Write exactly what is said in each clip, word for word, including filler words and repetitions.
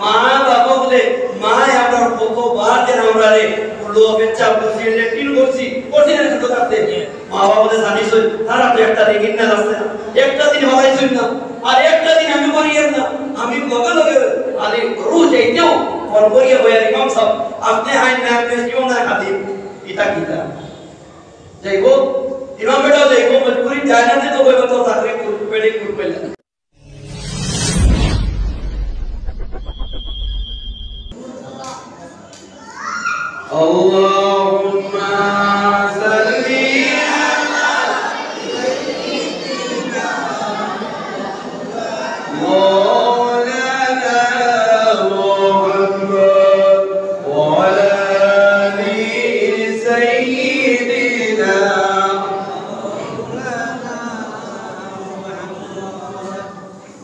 মা বাবা বলে, মা আমরা কতবার যেন আমরা রে, লো পেচ্ছাপ করছি, লেট্রিন করছি, করছি না ছোট থাকতে? মা বাবা বলে জানিস ওই, তারা তো একটা দিন ইন্না আসছে না, একটা দিন হলাইছই না, আর একটা দিন আমি করি এর না, আমি লগে লগে আলি রু যাইতেও ফোন করিয়া বই আর ইমাম সাহেব, আপনি আইন না, আপনি কেউ না খাতি, এটা কিতা? যাইব, ইমাম বেটাও যাইব, মজবুরি যায় না, তো বইব তো চাকরি করবে, বেড়ে করবে না। اللهم صل على مولانا محمد وعلى آل سيدنا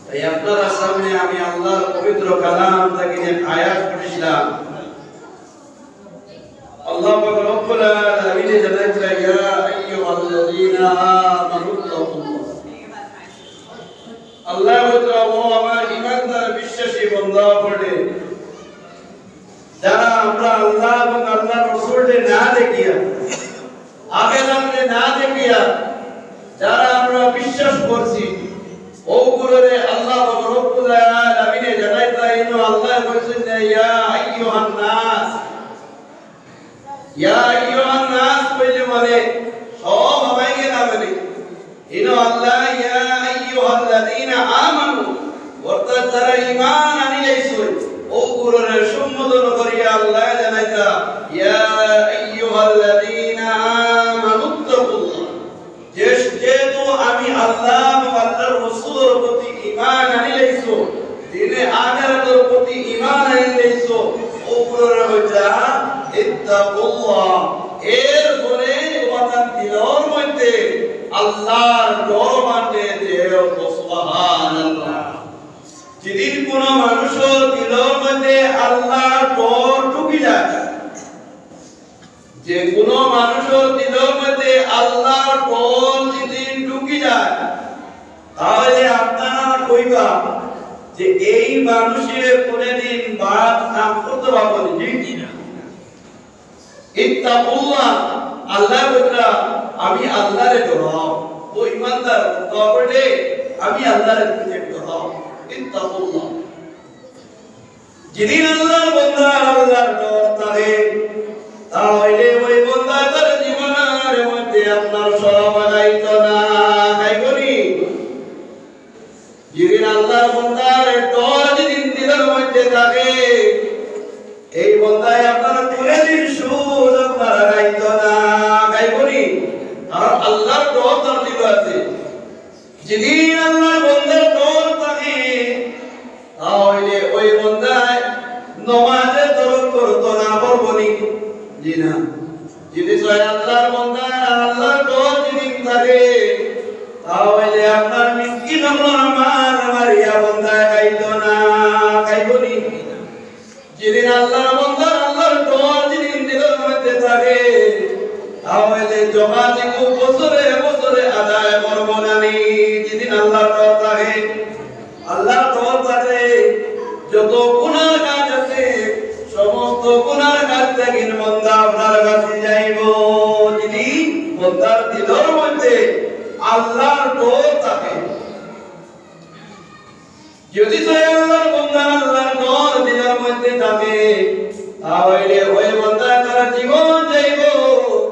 তাই আপনারার সামনে আমি আল্লাহর পবিত্র কালাম থাকি যে আয়াত পড়ছিলাম, আল্লাহ পাক রব্বুল আলামিন জানাইতরা, "ইয়া আইয়ুহাল্লাযীনা আমানু ইত্তাকুল্লাহ।" আল্লাহ বলতরা, "ও আমার ইমানদার বিশ্বাসী বান্দা অকল, যারা আমরা আল্লাহ এবং আল্লাহর রাসূলরে না দেখিয়া, আখেরাতরে না দেখিয়া, যারা আমরা বিশ্বাস করছি, অগুরে আল্লাহ পাক রব্বুল আলামিনে জানাইতরা, ইনো আল্লাহ কইছইন না, ইয়া আইয়ুহান নাস।" ইয়া আইয়ুহান নাস কইলে মানে সব হামাই গেলা মানে। ইনো আল্লাহ ইয়া আইয়ুহাল্লাযীনা আমানু, অর্থাৎ যারা ঈমান আনিলাইছইন, অগুরে সম্বোধন করিয়া আল্লাহ জানাইতরা, ইয়া আইয়ুহাল্লাযীনা আমানুত্তাকুল্লাহ। যে, যেহেতু আমি আল্লাহ এবং আল্লাহর রাসূলর প্রতি ঈমান আনিলাইছো, দিনে আখেরাতর প্রতি ঈমান আনিলাইছো, অগুরে কইতরা ইত্তাকুল্লাহ। এর ফলে তোমাদের দিলর মধ্যে আল্লাহর ডর বান্ধে দেও। সুবহানাল্লাহ। যেদিন কোনো মানুষর দিলর মধ্যে আল্লাহর ডর ঢুকি যায়, যে কোনো মানুষর দিলর মধ্যে আল্লাহর ডর যদি ঢুকি যায়, তাহলে আপনারা কইবা যে এই মানুষে কোনোদিন বাদ কাম করতে পারবো না, ঠিক কি না? ইত্তাকুল্লাহ, আল্লাহ বলরা, আমি আল্লাহরে ডরাও। ও ইমানদার, তবে আমি আল্লাহরে তুমি ডরাও। ইত্তাকুল্লাহ। যেদিন আল্লাহর বন্দার আল্লাহর ডর থাকে, তাহলে ওই বন্দা তার জীবনের মধ্যে আপনার শরম খাইতো না, খাইবনি? যেদিন আল্লাহর বন্দার ডর যেদিন দিলর মধ্যে থাকে, এই বন্দায় আপনার কোনোদিন সুদ আপনার খাইতো না, খাইবনি? কারণ আল্লাহর ডর তার দিলো আছে। যেদিন আল্লাহর বন্দার ডর থাকে, তাহলে ওই বন্দায় নমাজে তরক করতো না, পারবনি? জি না। যদি ছয় আল্লাহর বন্দার আল্লাহর ডর যেদিন থাকে, তাহলে আপনার মিসকিন হলো আমার, আমার ইয়া বন্দায় খাইতো না, খাইবনি? যেদিন আল্লাহর বন্দার আল্লাহর ডর যেদিন দিলর মধ্যে থাকে, তাহলে জকাত এগু বছরে বছরে আদায় করবো না নি? যেদিন আল্লাহর ডর থাকে, আল্লাহর ডর থাকে, যত গুনার কাজ আছে, সমস্ত গুনার কাজ থাকি বন্দা আপনার কাছে যাইবো। যদি বন্দার দিলর মধ্যে আল্লাহর ডর থাকে, যদি তো আল্লাহর বন্দা আল্লাহর ডর দিলর মধ্যে থাকে, তাহলে ওই বন্দা তার জীবন যাইবো,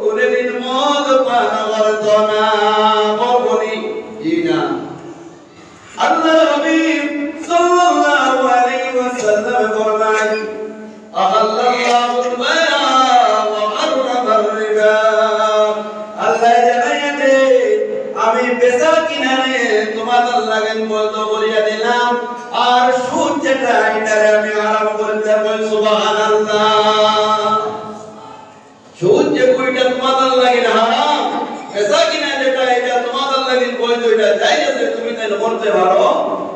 কোনোদিন মদ পান করতো না, পারবনি? জি না। আল্লাহর হাবিব সাল্লাল্লাহু আলাইহি ওয়াসাল্লাম ফরমায়, أحل الله البيع وحرم الربا। আল্লাহ জানাইয়া দে, আমি বেচা কিনারে তোমাদের লাগি বৈধ করিয়া দিলাম, আর সুদ যেটা, এটারে আমি হারাম করে দিলাম। সুবহানাল্লাহ। সুদ যে কয়টা তোমাদের লাগি হারাম, বেচা কিনা যেটা, এটা তোমাদের লাগি বৈধ, এটা জায়েজ আছে, তুমি তাই করতে পারো,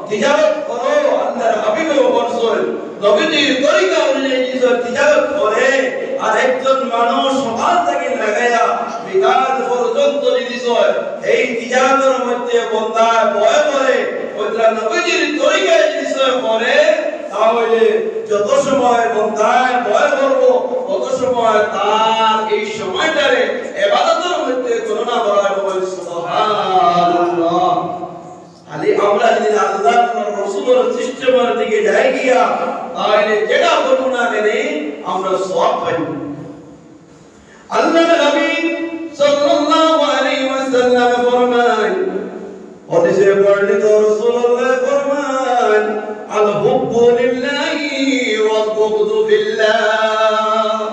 তিজারত করো। আল্লাহর হাবিবেও করছইন, নবীজির তরিকা অনুযায়ী নিজের তিজারত করে, আর একজন মানুষ সকাল থেকে লাগাইয়া বিকাল পর্যন্ত যদি হয়, এই তিজারতর মধ্যে বন্দায় ভয় করে, ওইটা নবীজির তরিকায় যদি করে, তাহলে যত সময় বন্দায় ভয় করবো, তত সময় তার এই সময়টারে ইবাদতের মধ্যে গণনা করা হবে। সুবহানাল্লাহ। খালি আমরা যদি আল্লাহ, আল্লাহর রসুলের সিস্টেমের দিকে যাই গিয়া, তাহলে যেটা করবো না কেন, আমরা সওয়াব পাইব। আল্লাহর নবী সাল্লাল্লাহু আলাইহি ওয়াসাল্লাম ফরমান, হাদিসে বর্ণিত রাসূলুল্লাহ ফরমান, "আল হুব্বু লিল্লাহি ওয়াল বুগদু ফিল্লাহ।"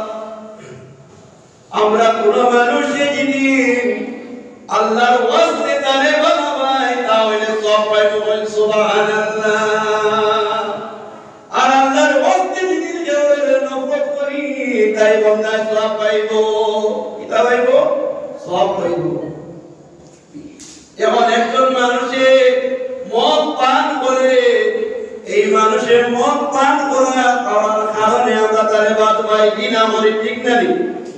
আমরা কোন মানুষে যদি আল্লাহর ওয়াস্তে তারে ভালোবাসে, তাহলে সওয়াব পাইব। বল সুবহানাল্লাহ। আর আল্লাহর ওয়াস্তে যদি কেউরে নফরত করি, তাই বন্দায় সওয়াব পাইব। কিতা পাইব? সওয়াব পাইব। এখন একজন মানুষে মদ পান করে, এই মানুষে মদ পান করার কারণে আমরা তারে বাদ পাই, ঘৃণা করি, ঠিক না নি?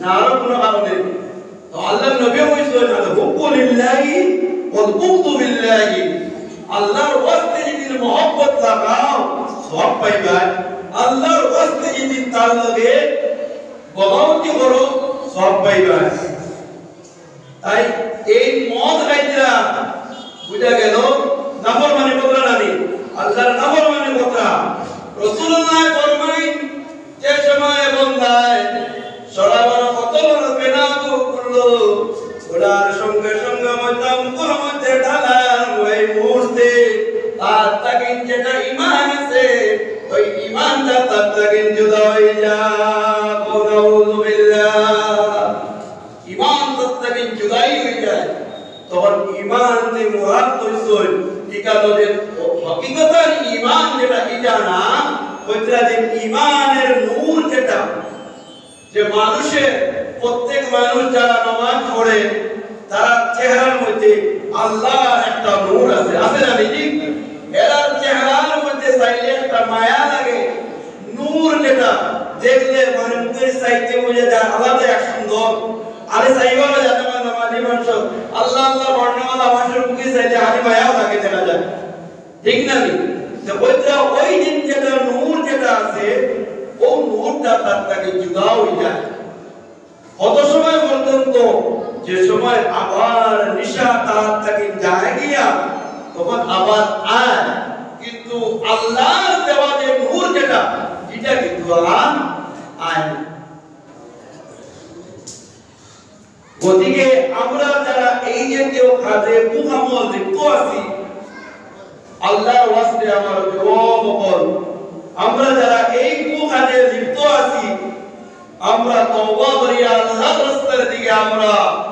না আরো কোনো কারণে? তো আল্লাহর নবী কইছেন, "আল হুব্বু লিল্লাহি ওয়াল বুগদু ফিল্লাহি।" আল্লাহর ওয়াস্তে যদি মহব্বত লাগাও, সওয়াব পাইবা। আল্লাহর ওয়াস্তে যদি তার লগে বগাবতি করো, সওয়াব পাইবা। তাই এই মদ খাইতরা বুঝা গেল নাফরমানি কররা নানি, আল্লাহর নাফরমানি কররা। রাসূলুল্লাহ ফরমাইন, যে সময় বন্দায় শরাবর বোতলর ফেনা করলো, ওটার সঙ্গে সঙ্গে মধ্যম মধ্যে ঢালার ওই মুহূর্তে তার তাকিন যেটা ইমান আছে, ওই ইমানটা তার তাকিন জুদা হয়ে যায়। নাউযুবিল্লাহ। ইমান তার তাকিন জুদাই হয়ে যায়। তখন ইমান যে মুরাদ কইছইন, ইটা তো যে হকিকতর ইমান যেটা, ইটা না, কইতরা যে ইমানের নূর যেটা, যে মানুষের, প্রত্যেক মানুষ যারা নামাজ পড়ে, তার চেহারার মধ্যে আল্লাহর একটা নূর আছে, আছে না নি? এরার চেহারার মধ্যে চাইলে একটা মায়া লাগে, নূর যেটা দেখলে মানে মুখের চাইতে বুঝে যায় আলাদা এক সুন্দর। আরে চাইবা না যাতে আমার নামাজি মানুষ, আল্লাহ আল্লাহ বর্ণমালা মানুষের মুখে চাইলে আরে মায়াও লাগে দেখা যায়, ঠিক না নি? তো ওইটা, ওই দিন যেটা নূর যেটা আছে, ও নূরটা তার তাকিন জুদা হয়ে যায়। কত সময় পর্যন্ত? যে সময় আবার নিশা তার তাকিন যায় গিয়া, তখন আবার আয়, কিন্তু আল্লাহর দেওয়া যে নূর যেটা, এটা কিন্তু আর আয় না। গতিকে আমরা যারা এই জাতীয় কাজে কুকামে লিপ্ত আছি, আল্লাহর ওয়াস্তে আমার যুবক অকল, আমরা যারা এই কুকাজে লিপ্ত আছি, আমরা তওবা করিয়া আল্লাহর রাস্তার দিকে আমরা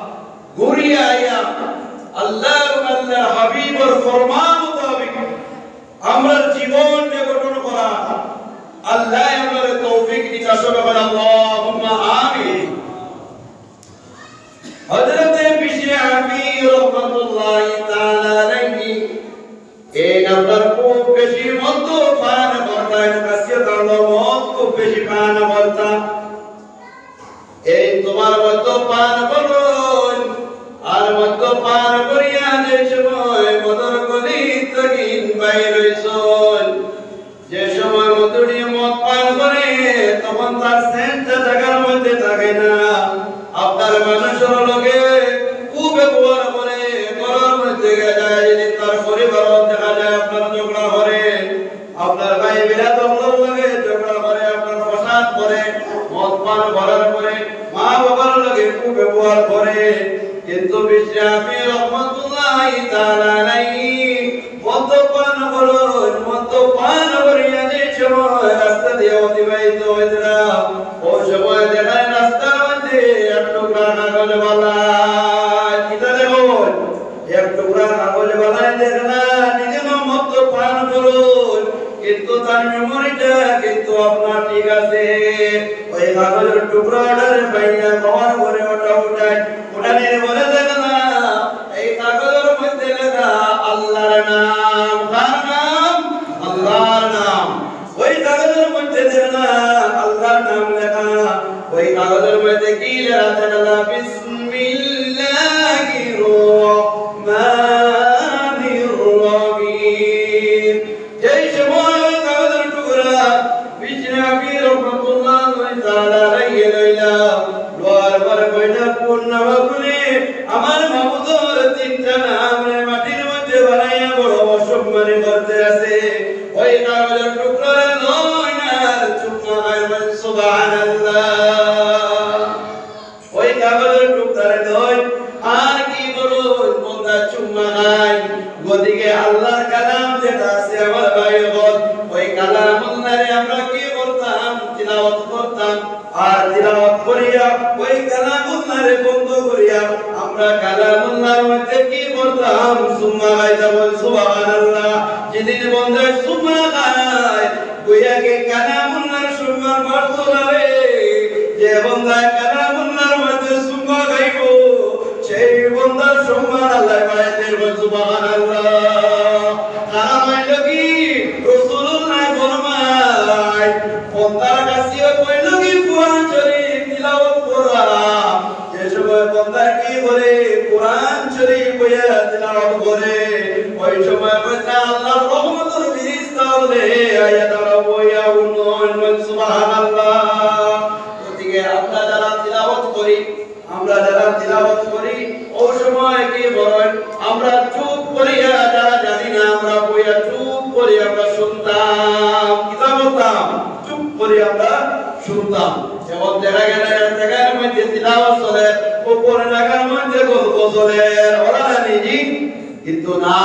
ঘুরিয়া আইয়া আল্লাহ এবং আল্লাহর হাবিবর ফরমান মোতাবেক আমরা জীবনটা গঠন করা। আল্লাহ আমরা তৌফিক দিতা, সবাই বলেন, আল্লাহুম্মা আমিন। হযরতে বিশরে হাফি রহমাতুল্লাহি তাআলা আলাইহি, এই আপনার খুব বেশি মদ্যপান করতা, এর খাসিয়ত হলো মদ খুব বেশি পান করতা। এই তোমার মদ্যপান করইন, আর মদ্যপান করিয়া যে সময় মদর গলি তখন বাইর হইছইন, যে সময় মদুড়ি মদ পান করে, তখন তার সেন্টটা জাগার মধ্যে থাকে না। আপনার মানুষর লগে খুব ব্যবহার করে, ঘরর মধ্যে গিয়া যায়, যদি তার পরিবারও দেখা যায় আপনার ঝগড়া করে, আপনার ভাই বিরাদর লগে ঝগড়া করে, আপনার ফসাদ করে, মদ পান করার পরে মা বাবার লগে খুব ব্যবহার করে। কিন্তু বিশরে হাফি রহমাতুল্লাহি তাআলা আলাইহি মদ্যপান করইন, মদ্যপান করিয়া যে সময় রাস্তা দিয়া অতিবাহিত হইতরা, ও সময় দেখইন রাস্তার মধ্যে এক টুকরা কাগজ বালাই। কিতা দেখইন? এক টুকরা কাগজ বালাই দেখলা, নিজে মদ্যপান করইন, কিন্তু তার মেমোরিটা কিন্তু আপনার ঠিক আছে। ওই কাগজর টুকরাটারে পাইয়া কভার করে ওটা উঠায়, উঠানির পরে দেখলা, এই কাগজর মধ্যে লেখা আল্লাহর নাম। কার নাম? আল্লাহর নাম। ওই কাগজর মধ্যে দেখলা আল্লাহর নাম লেখা। ওই কাগজর মধ্যে কি লেখা দেখলা? বিসমিল্লাহির রহমানির রহিম। যেই সময় ওই কাগজর টুকরা আমি রহমতুল্লাহি তাআলা আলাইহি লইলাম, লওয়ার পরে কইলা, "কোন নামা বলি?" আমার মাবুদর তিনটা নামরে মাটির মধ্যে বানাইয়া বড় অসম্মানী করতে আছে। ওই কাগজর টুকরারে লইন আর চুম্মা খাইন, সুবহানাল্লাহ। ওই কাগজর টুকরারে লইন, আর কি করইন, বন্দা চুম্মা খাইন। গতিকে আল্লাহর কালাম যেটা আছে আমার ভাই অকল, ওই কালামুল্লাহরে আমরা কি করতাম? তিলাওয়াত করতাম। আর তিলাওয়াত করিয়া ওই কালামুল্লাহরে বন্ধ করিয়া আমরা কালামুল্লাহর মধ্যে কি করতাম? চুম্মা খাইতাম। সুবহানাল্লাহ। যেদিন বন্দায় চুম্মা খায়, কইয়া কি কালামুল্লাহর সম্মান বাড়তো না রে? যে বন্দায় কালামুল্লাহর মধ্যে চুম্মা খাইবো, সেই বন্দার সম্মান আল্লাহ বাড়াই দিবো। সুবহানাল্লাহ। কারণ অইলো কি? রাসূলুল্লাহ ফরমায়, বন্দার কাছে কইলো কি কোরআন শরীফ তিলাওয়াত করা। যে সময় বন্দা কি করে? কোরআন শরীফ বইয়া তিলাওয়াত করে, ওই সময় বন্দা আল্লাহর রহমতের ফিরিস্তা অকলে আইয়া তারা বইয়া উন্নয়ন। সুবহানাল্লাহ। গতিকে আমরা যারা তিলাওয়াত করি, আমরা যারা তিলাওয়াত করি, ওই সময় কি বলেন, আমরা চুপ করিয়া, যারা জানি না, আমরা বইয়া চুপ করি আমরা শুনতাম। কিতা বলতাম? চুপ করি আমরা শুনতাম। যেমন দেখা গেল এক জায়গার মধ্যে তিলাওয়াত চলে, অপর জায়গার মধ্যে গল্প চলে, ওরা না নিজে কিন্তু না,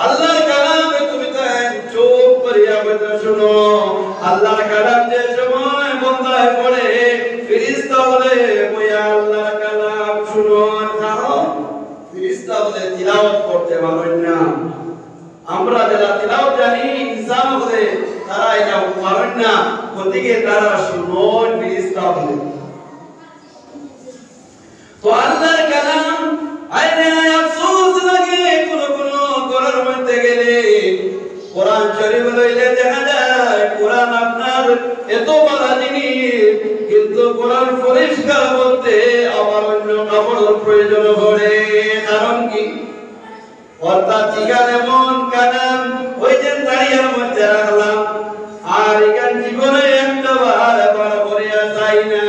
আল্লাহর কালামে তুমি তাই চুপ করিয়া বইতে শুনো। আল্লাহর কালাম যে সময় বন্দায় পড়ে, ফিরিস্তা অকলে বইয়া আল্লাহর কালাম শুনইন, কারণ ফিরিস্তা অকলে তিলাওয়াত করতে পারইন না। আমরা যারা তিলাওয়াত জানি, ইনসান অকলে, তারা এটা পারইন না। গতিকে তারা শুনইন ফিরিস্তা অকলে। তো আল্লাহর কালাম, হায় রে হায়, আফসোস লাগে, কোনো কোনো ঘরর মধ্যে গেলে কোরআন শরীফ লইলে দেখা যায় কোরআন আপনার এত ভালা জিনিস, কিন্তু কোরআন পরিষ্কার করতে আবার অন্য কাপড়র প্রয়োজন পড়ে। কারণ কি? অর্থাৎ ইখান এমন কালাম, ওই যে তারিয়ার মধ্যে রাখলাম, আর ইখান জীবনে একটা বার বার করিয়া চাই না।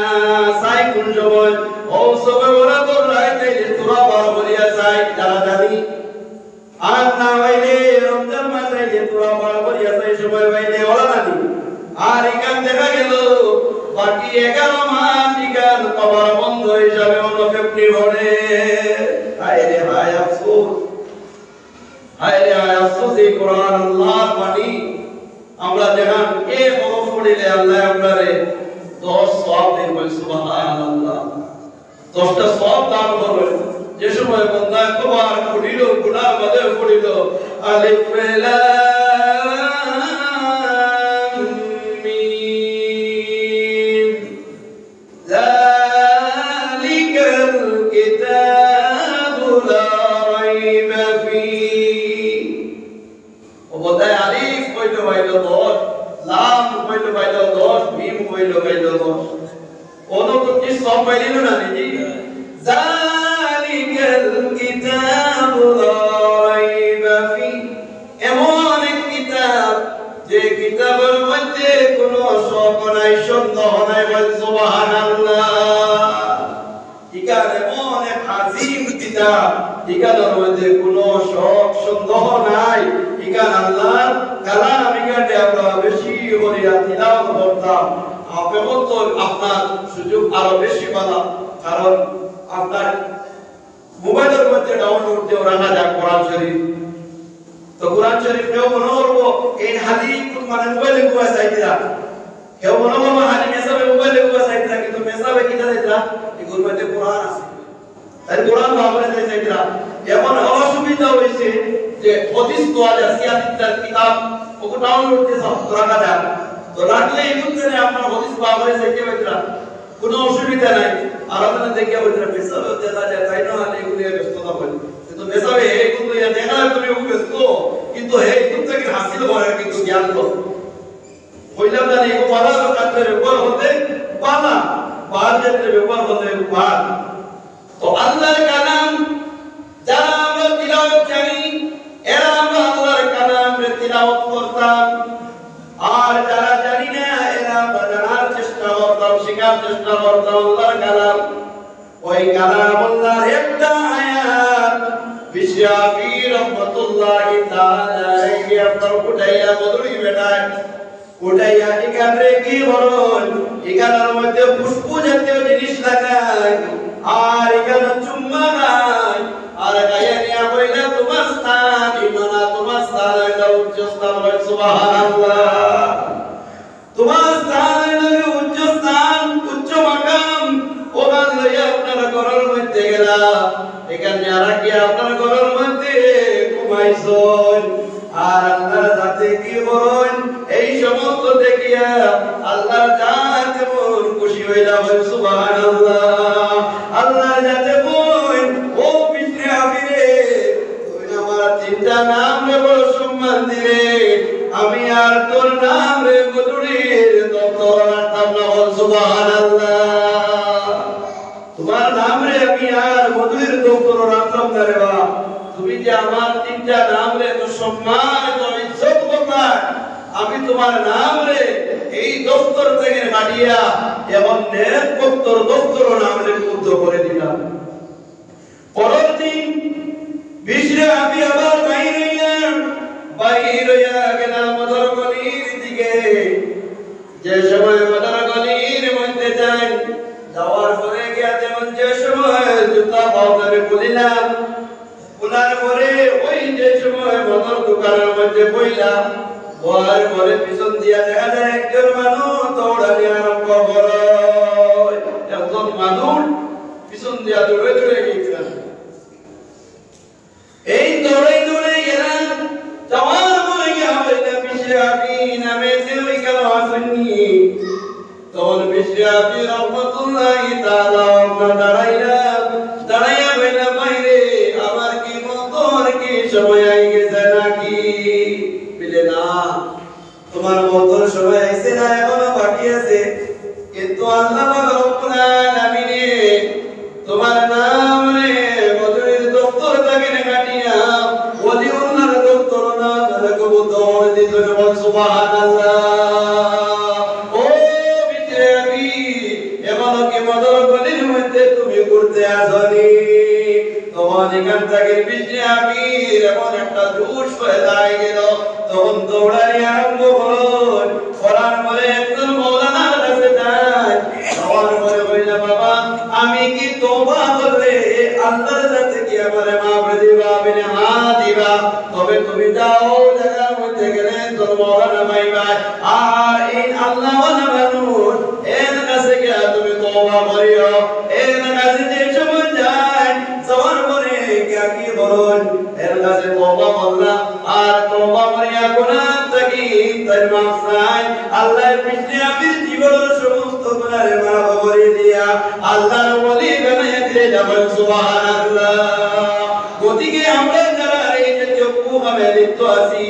চাই কোন সময়? ও সবে ওরা তো রাইতে যে তোরা বার করিয়া চাই, তাড়াতাড়ি। আর না হইলে রমজান মাস আইলে তোরা বার করিয়া চাই, সময় পাইলে ওরা জানি। আর ইখান দেখা গেল বাকি এগারো মাস ইখান কবর বন্ধ হিসাবে অন্য ফেপনি ভরে। হায় রে হায়, আফসোস। হায় রে হায়, আফসোস, এই কোরআন আল্লাহর বাণী। আমরা যেখান এক হরফ পড়িলে আল্লাহ আমরারে দশ সওয়াব দিন। বলি, সুবহানাল্লাহ। দশটা সওয়াব দান করবে। যে সময় বন্দা একবার পড়িল, গুনার বাদে পড়িল, আলিফ লাম মিম। ذلك الكتاب لا ريب فيه। ও বন্দায় আলিফ কইলো পাইলো দশ, লাম কইলো পাইলো দশ, মিম কইলো পাইলো দশ। অনো তো কি সব পাইলিল না নাকি? ذلك الكتاب لا ريب فيه। এমন এক কিতাব, যে কিতাবর মধ্যে কোনো শক নাই, সন্দেহ নাই। বল সুবহানাল্লাহ। ইখান এমন এক আজিম কিতাব, ইখানর মধ্যে কোনো শক সন্দেহ নাই। ইখান আল্লাহর কালাম, ইখানরে আমরা বেশি করিয়া তিলাওয়াত করতাম। আপনি তো আপনার সুযোগ আরো বেশি বালা, কারণ আপনার মোবাইলর মধ্যে download দিয়া রাখা যায় কোরআন শরীফ। তো কোরআন শরীফ কেউ মনে করবো এই হাদিস মানে মোবাইলে কোয়া চাইতিরা, কেউ মনে করবো হাদিস মেসাবে মোবাইলে কোয়া চাইতিরা, কিন্তু মেসাবে কিতা চাইতিরা? এগুলোর মধ্যে কোরআন আছে, তাই কোরআন বাবরে চাই চাইতিরা। এখন অসুবিধা হয়েছে যে হাদিস তো আজ আসিয়া কিতাব ওকে download দিয়ে সব রাখা যায়। তো রাখলে এগুলো আপনার হাদিস বাবরে চাইতে পারতিরা। কোনো অসুবিধা নাই। আর আপনারা দেখিয়া বলছেন, মেসাবে দেখা যায়, তাই না? আর এগুলো নিয়ে ব্যস্ত না বলে। কিন্তু মেসাবে এইগুলো নিয়ে দেখা যায় তুমি ব্যস্ত, কিন্তু এইগুলো থেকে হাসিল করার কিন্তু জ্ঞান তো। কইলাম না, এগুলো বালা কাজে ব্যবহার হতে বালা, বাদ ক্ষেত্রে ব্যবহার হতে বাদ। তো আল্লাহর কালাম যারা আমরা তিলাওয়াত জানি, এরা আমরা আল্লাহর কালামরে তিলাওয়াত করতাম। আর যারা জানি না, এরা আমরা চেষ্টা করতাম আল্লাহর কালাম, ওই কালামুল্লাহর একটা আয়াত বিশরাফি রহমতুল্লাহি তাআলা আলাইহি আপনার উঠাইয়া মধুরী বেটায় উঠাইয়া ইখানরে কি করইন, ইখানর মধ্যে খুশবু জাতীয় জিনিস লাগাইন, আর ইখানো চুম্মা খাইন, আর খাইয়া নিয়া কইলা, "তোমার স্থান ইমানা, তোমার স্থান অইলো উচ্চ স্থান।" বলেন, "সুবহানাল্লাহ।" তোমার স্থান অইলো উচ্চ স্থান, উচ্চ মাকাম, ওখান লইয়া আপনার ঘরর মধ্যে গেলা, এখান নিয়া রাখিয়া আপনার ঘরর মধ্যে ঘুমাইছইন। আর আল্লাহর জাতে কি করইন, এই সমস্ত দেখিয়া আল্লাহর জাত এমন খুশি অইলা, বলেন, "সুবহানাল্লাহ।" আল্লাহর জাতে কইন, "ও বিশরাফি রে, তুই আমার তিনটা নামরে বড় সম্মান দিলে, আমি আর তোর নামরে মধুরীর দপ্তরো রাখতাম না।" বল, "সুবহানাল্লাহ।" তোমার নামরে আমি আর মধুরীর দপ্তরো রাখতাম না রে বা। তুমি যে আমার তিনটা নামরে এত সম্মান, এত ইজ্জত করলা, আমি তোমার নামরে এই দপ্তর থাকি কাটিয়া এখন নেক ভক্তর দপ্তরো নামরে মুগ্ধ করে দিলাম। পরের দিন বিশরাফি আবার বাইর অইলা, বাইর অইয়া গেলা মদর গলির দিকে। যে সময় মদর গলির মধ্যে যাইন, যাওয়ার পরে গিয়া যেমন যে সময় জুতা পাওতারে খুলিলাম, খুলার পরে ওই যে সময় মদর দোকানর মধ্যে বইলাম, বওয়ার পরে পিছন দিয়া দেখা যায় একজন মানুষ দৌড়ানি আরম্ভ করে। একজন মানুষ পিছন দিয়া দৌড়ে দৌড়ে গেছিলাম। এই দৌড়ে দৌড়ে গেলাম, যাওয়ার পরে গিয়া বললাম, "বিশরাফি নামে কেউ এখানো আছইন নি?" তখন বিশরাফি রহমতুল্লাহি তাআলা আলাইহি দাঁড়াইলা, দাঁড়াইয়া বললা, "ভাইরে, আমার কি মদর কি সময় অই গেছে নাকি?" বলে, "না।" তোমার মদর সময় আইছে না, এখনো বাকি আছে। কিন্তু আল্লাহ পাক রব্বুল আলামিনে তোমার নামরে মধুরীর দপ্তর থাকি কাটিয়া ওলিউল্লাহর দপ্তরো নামরে কবুল করে দিছইন। বল সুবহানাল্লাহ। ও বিশরাফি, এখনো কি মদর গলির মধ্যে তুমি ঘুরতে আছো নি? তখন এখান থাকি বিশরাফির এমন একটা জোশ পয়দা অই গেল, তখন দৌড়ানি আরম্ভ করইন। করার পরে একজন মৌলানার কাছে যাইন, যাওয়ার পরে কইলা, "বাবা, আমি কি তওবা করলে আল্লাহর কাছে কি আমারে মাফ দিবা?" বলে, "হ্যাঁ দিবা।" তবে তুমি যাও, জাগার মধ্যে গেলে একজন মৌলানা পাইবা, আর এই আল্লাহওয়ালা মানুষ, এর কাছে গিয়া তুমি তওবা করিও। এর কাছে যে সময় যাইন, যাওয়ার পরে গিয়া কি করইন, এর কাছে তওবা করলা, আর তওবা করিয়া গুনাহ থাকি তাইন মাফ চাইন। আল্লাহর বিশরাফির জীবনর সমস্ত গুনাহরে মাফ করি দিয়া আল্লাহর ওলি বানাইয়া দিলা। বল সুবহানাল্লাহ। গতিকে আমরা যারা এই জাতীয় কুকামে লিপ্ত আছি,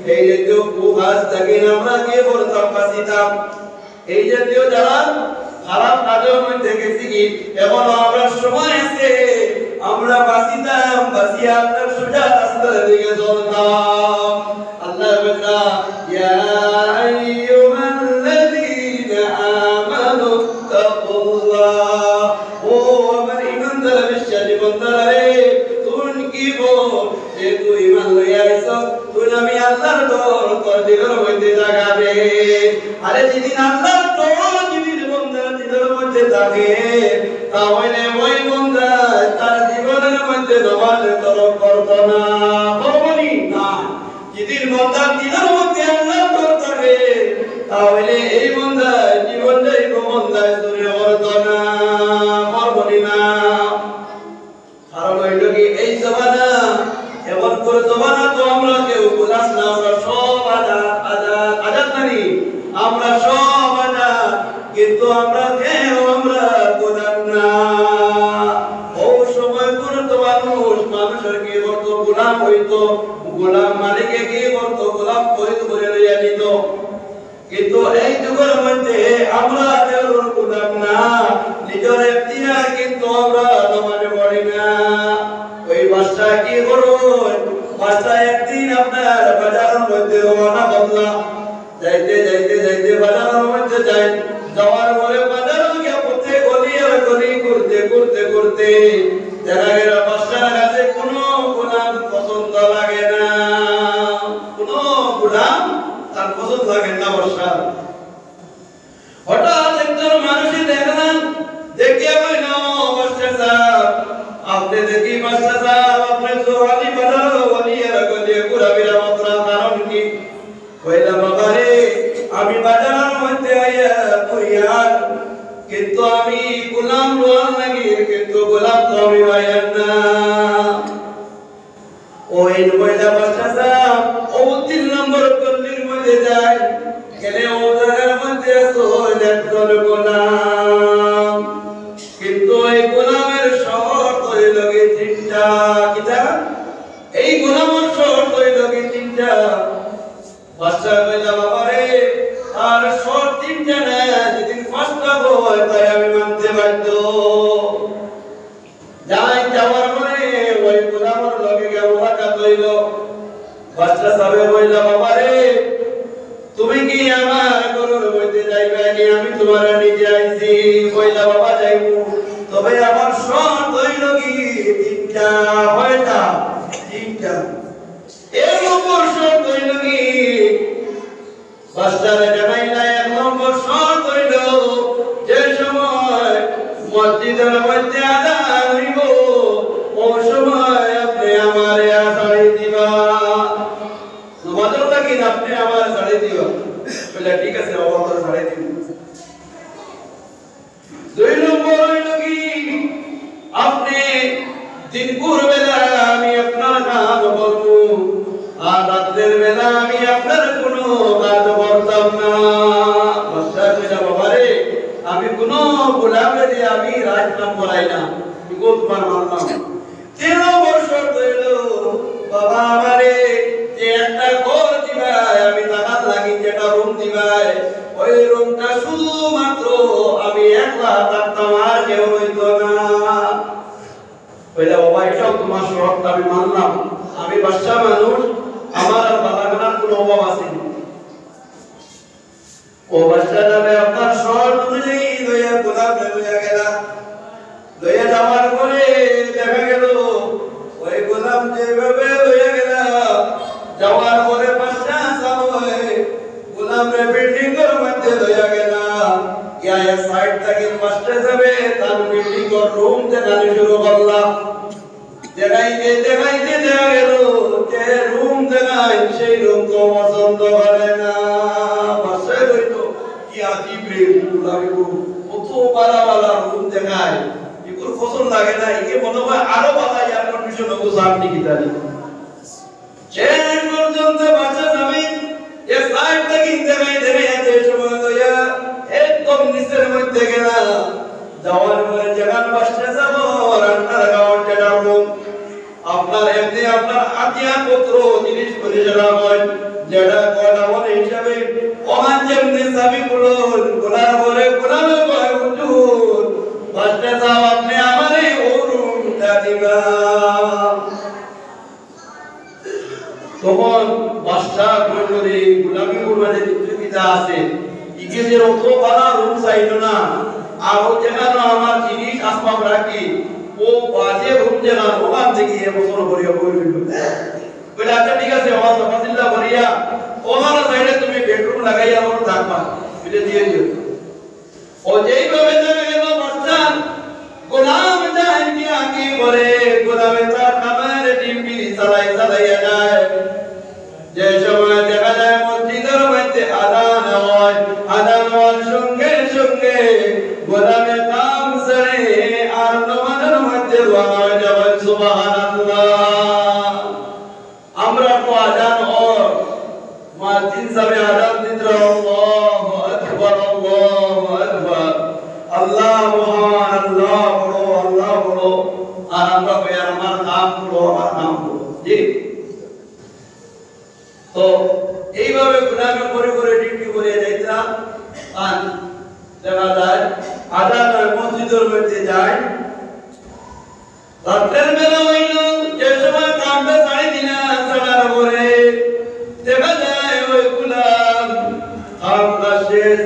এই জাতীয় কুকাজ থাকি আমরা কি করতাম, বাঁচিতাম। এই জাতীয় যারা খারাপ কাজর মধ্যে গেছি কি, এখনো আমরা সময় আছে, আমরা বাঁচিতাম, বাঁচিয়া আমরা সোজা রাস্তার দিকে চলতাম। আল্লাহ বললা, "ইয়া আইয়ুহাল্লাযীনা আমানু ইত্তাকুল্লাহ।" ও আমার ইমানদার বিশ্বাসী বন্দারা রে, তুই কি বল, যে তুই ইমান লইয়া আইছ, তুই আমি আল্লাহর ডর তোর দিলর মধ্যে জাগা দে। আরে যেদিন আল্লাহর ডর যেদিন বন্দার দিলর মধ্যে থাকে, তাহলে ওই বন্দা তার জীবনর মধ্যে নমাজ তরক করতো না, করবো নি? না। যেদিন বন্দার দিলর মধ্যে আল্লাহর ডর থাকে, তাহলে এই বন্দা জীবন যাইব, বন্দা চুরি করতো না, করবো নি? না। কারণ অইলো কি, এই জমানা, এমন করে জমানা তো আমরা কেউ গোলাম না, আমরা সব আজাদ, আজাদ, আজাদ নানি? আমরা সব আজাদ, কিন্তু আমরা কেউ আমরা গোলাম না। ও সময় পর্যন্ত মানুষ, মানুষের কি করতো? গোলাম অইতো, গোলাম মালিকে কি করতো? গোলাম খরিদ করে লইয়া নিত। কিন্তু এই যুগর মধ্যে আমরা কেউর গোলাম না, নিজর এখতিয়ার কিন্তু আমরা নমাজ পড়ি না। ওই বাদশা কি করইন? বাদশা একদিন আপনার বাজারর মধ্যে রওনা করলা, যাইতে যাইতে যাইতে বাজারর মধ্যে যাইন, যাওয়ার পরে বাজারর আর কিন্তু আমি গোলাম লওয়ার লাগি, কিন্তু গোলাম তো আমি পাইয়ার না। ওই পয়লা বাদশা সাব, ও তিন নম্বর গল্লির মধ্যে যায়, গেলে ও জাগার মধ্যে আছে একজন গোলাম। কিন্তু এই গোলামের শর্ত অইল কি তিনটা। কিতা? এই গোলামের শর্ত অইল কি তিনটা। বাদশা কইলা, "বাবা রে, আর শর্ত তিনটা না, যদি পাঁচটা হয়, তাই আমি মানতে বাধ্য।" যাই, যাওয়ার পরে ওই গোলামের লগে গিয়া মুলাকাত অইল। বাদশা সাবে কইলা, "বাবা রে, তুমি কি আমার ঘরর মধ্যে যাইবায় নি? আমি তুমারে নিতে আইছি।" কইলা, "বাবা, যাইমু, তবে আমার শর্ত অইল কি তিনটা।" কয়টা? তিনটা। এক নম্বর শর্ত অইল কি, বাদশারে জানাইলা, এক নম্বর শর্ত অইল, যে সময় মসজিদর মধ্যে আজান অইব, ও সময় আপনে আমারে ছাড়ি দিবা। নমাজর লাগি আপনে আমারে ছাড়ি দিবা। বলে, "ঠিক আছে বাবা, তোরে ছাড়ি দিমু।" দুই নম্বর অইল কি, আপনে দিনকুর বেলা আমি আপনার কাজ করমু, আর রাত্রের বেলা আমি আপনার কোনো কাজ করতাম না। বাদশা কইলা, "বাবা রে, আমি কোনো গোলামরে দিয়া আমি রাইত কাম করাই না, ইগু তুমার মানলাম।" তিন নম্বর শর্ত অইল, বাবা আমারে যে একটা ঘর দিবায়, আমি থাকার লাগি যেটা রুম দিবায়, ওই রুমটা শুধুমাত্র আমি একলা থাকতাম, আর কেউ রইতো না। কইলা, "বাবা, এটাও তুমার শর্ত আমি মানলাম, আমি বাদশা মানুষ, আমার আর বালাখানার কোনো অভাব আছে না।" ও বাদশা সাবে আপনার শর্ত অনুযায়ী লইয়া গোলামরে লইয়া গেলা। লইয়া যাওয়ার পরে দেখা গেল, ওই গোলাম যেভাবে লইয়া গেলা, যাওয়ার পরে বাদশা সাবে গোলামরে বিল্ডিংর মধ্যে লইয়া গেলা। গিয়া এক সাইড থাকি বাদশা সাবে তার বিল্ডিংর রুম দেখানি শুরু করলা। দেখাইতে দেখাইতে দেখা গেল যে রুম দেখায়, সেই রুম তো পছন্দ করে না। বাদশায় কইল, "কি আজীব রে, ইগু লাগে গো, কত বালা বালা রুম দেখায়, ইগুর পছন্দ লাগে না, ইগে মনে হয় আরো বালা এয়ার কন্ডিশন অবো সামনে কি জানি।" শেষ পর্যন্ত বাদশা সাবে এ সাইড থাকি দেখাই দেখাই যে সময় লইয়া একদম নিচের মধ্যে গেলা। যাওয়ার পরে যেখান বাদশা সাবে রান্নার খাওয়ার যেটা রুম, আপনার এমনি আপনার আতিয়া পত্র জিনিস করে যেটা হয়, যেটা কয়টা বলে হিসাবে, ওখান যেমনি চাবি খুলুন, খোলার পরে গোলামে কয়, "হুজুর, বাদশা সাব, আপনে আমারে ও রুমটা দিবা।" তখন বাদশা কইল, "রে, গোলামর মাঝে প্রতিযোগিতা আছে, ইগে যে অত বালা রুম চাইল না, আর ও যেখানে আমার জিনিস আসবাব রাখি, ও বাজে রুম যেখানে, ওখান থাকি এ বছর করিয়া বই রইল।" বলে, "আচ্ছা, ঠিক আছে, আমার তফাসিল্লা করিয়া, ওখানে সাইডে তুমি বেডরুম লাগাইয়া আমার থাকবা, এটা দিয়ে দিও।" ও যেইভাবে দেখা গেল বাদশা, গোলাম যায় কি আগে করে, গোলামে তার কামের ডিউটি চালাই চালাইয়া যায়। যে সময় দেখা যায় মসজিদর মধ্যে আজান হয়, আজান হওয়ার সঙ্গে সঙ্গে গোলামে কাম ছেড়ে আর নমাজর মধ্যে রওনা হয়ে যাবেন। সুবহানাল্লাহ। আমরা তো আজান অর, মুয়াজ্জিন সাবে আজান দিতরা, "আল্লাহু আকবার, আল্লাহু আকবার, আল্লাহ মহান, আল্লাহ বড়, আল্লাহ বড়।" আর আমরা কই, "আর আমার কাম বড়, আমার কাম বড়।" জি। তো এইভাবে গোলামে করে করে ডিউটি করে যাইতরা। আর দেখা যায় আজান হয়, মসজিদর মধ্যে যায়, রাত্রের বেলা অইল, যে সময় কামটা ছাড়ি দিলা, ছাড়ার পরে দেখা যায় ওই গোলাম কামটা শেষ,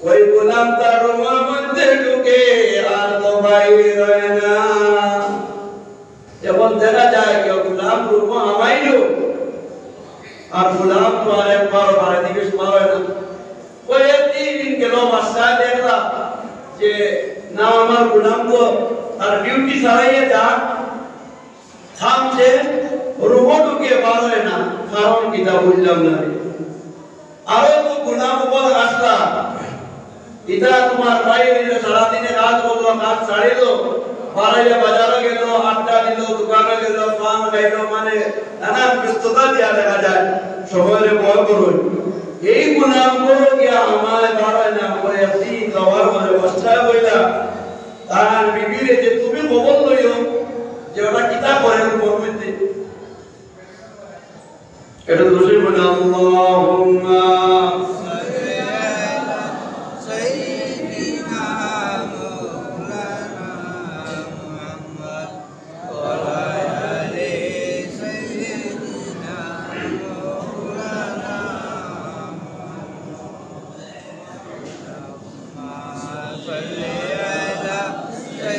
ওই গোলাম তার রুমর মধ্যে ঢুকে আর তো বাইর হয় না। এখন দেখা যায় কেউ গোলাম রুমো হামাইল, আর গোলাম তো আর একবারও বাড়ি দিকে সময় হয় না। কয়েক দিন গেল, বাদশা দেখলা যে না, আমার গোলাম তো তার ডিউটি চালাইয়া যা, থামছে, রুমো ঢুকে বার হয় না, কারণ কিতা বুঝলাম না। আরো তো গোলাম উপর আসলা, ইটা তুমার ভাই অইলে সারাদিনে কাজ করলো, কাজ ছাড়িলো, বারাইয়া বাজারো গেলো, আড্ডা দিলো, দোকানো গেলো, পান খাইলো, মানে নানান ব্যস্ততা দিয়া দেখা যায় সময়রে ব্যয় করইন। এই গুলাম বড় গিয়া আমায় বারায় না, পরে একদিন যাওয়ার পরে বাদশায় কইলা তার বিবিরে যে, "তুমি খবর লইও যে ওটা কিতা করে রুমর মধ্যে।" এটা তো সেই বলে, আল্লাহুম্মা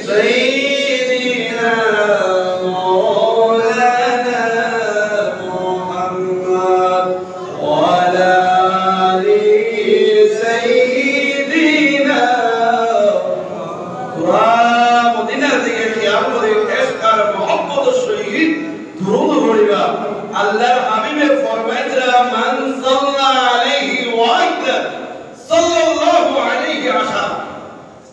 سيدنا مولانا محمد وعلى آل سيدنا। তোরা মদিনার দিকে খেয়াল করি, এশক আর মহব্বতর সহিত দুরূদ পড়িবা। আল্লাহর হাবিবে ফরমাইতরা, "মান সাল্লা আলাইহি ওয়াহিদান সাল্লাল্লাহু আলাইহি আশারা।"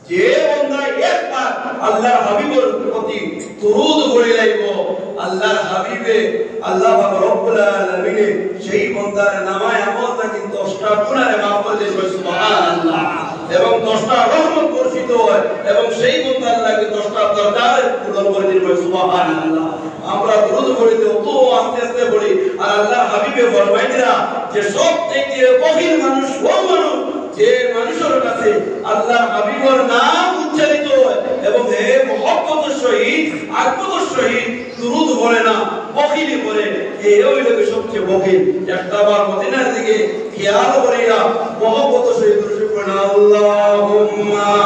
যে বন্দা একবার আল্লাহর হাবিবর প্রতি দুরূদ পড়িলাইবো, আল্লাহর হাবিবে, আল্লাহ পাক রব্বুল আলামিনে সেই বন্দার নামায় আমল থাকি দশটা গুনারে মাফ করি দিবা, সুবহানাল্লাহ। এবং দশটা রহমত বর্ষিত হয় এবং সেই বন্দার লাগি দশটা দরজার পূরণ করি দিবা, সুবহানাল্লাহ। আমরা দুরূদ পড়িতে অত আস্তে আস্তে পড়ি, আর আল্লাহর হাবিবে ফরমাইতরা যে সব থেকে বখিল মানুষ ও মানুষ, যে মানুষর কাছে আল্লাহর হাবিবর নাম উচ্চারিত হয় এবং হে মহব্বতর সহিত, আগ্রহর সহিত দুরূদ পড়ে না, বখিলি করে, এ অইল সবচেয়ে বখিল। একটা বার মদিনার দিকে খেয়াল করিয়া মহব্বতর সহিত দুরূদ পড়ে না, আল্লাহুম্মা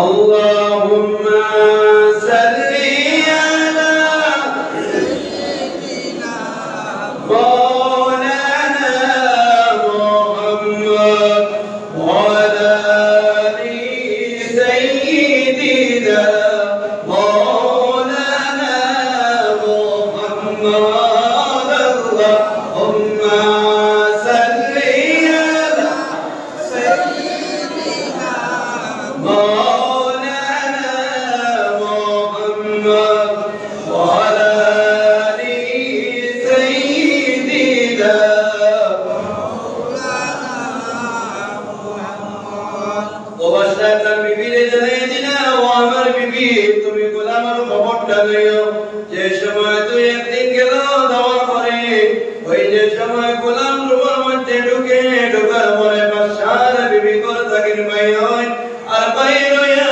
اللهم صل على مولانا محمد وعلى آل سيدنا مولانا محمد. اللهم صل على سيدنا مولانا محمد وعلى آل سيدنا مولانا محمد. ও বাদশাহ তার বিবিরে জানাই দিলা, "ও আমার বিবি, তুমি গোলামর খবরটা লইও।" যে সময় দুই একদিন গেল, যাওয়ার পরে ওই যে সময় গোলাম রুমর মধ্যে ঢুকে, ঢুকার পরে বাদশার বিবি ঘর থাকি বাইর হয়, আর বাইর হইয়া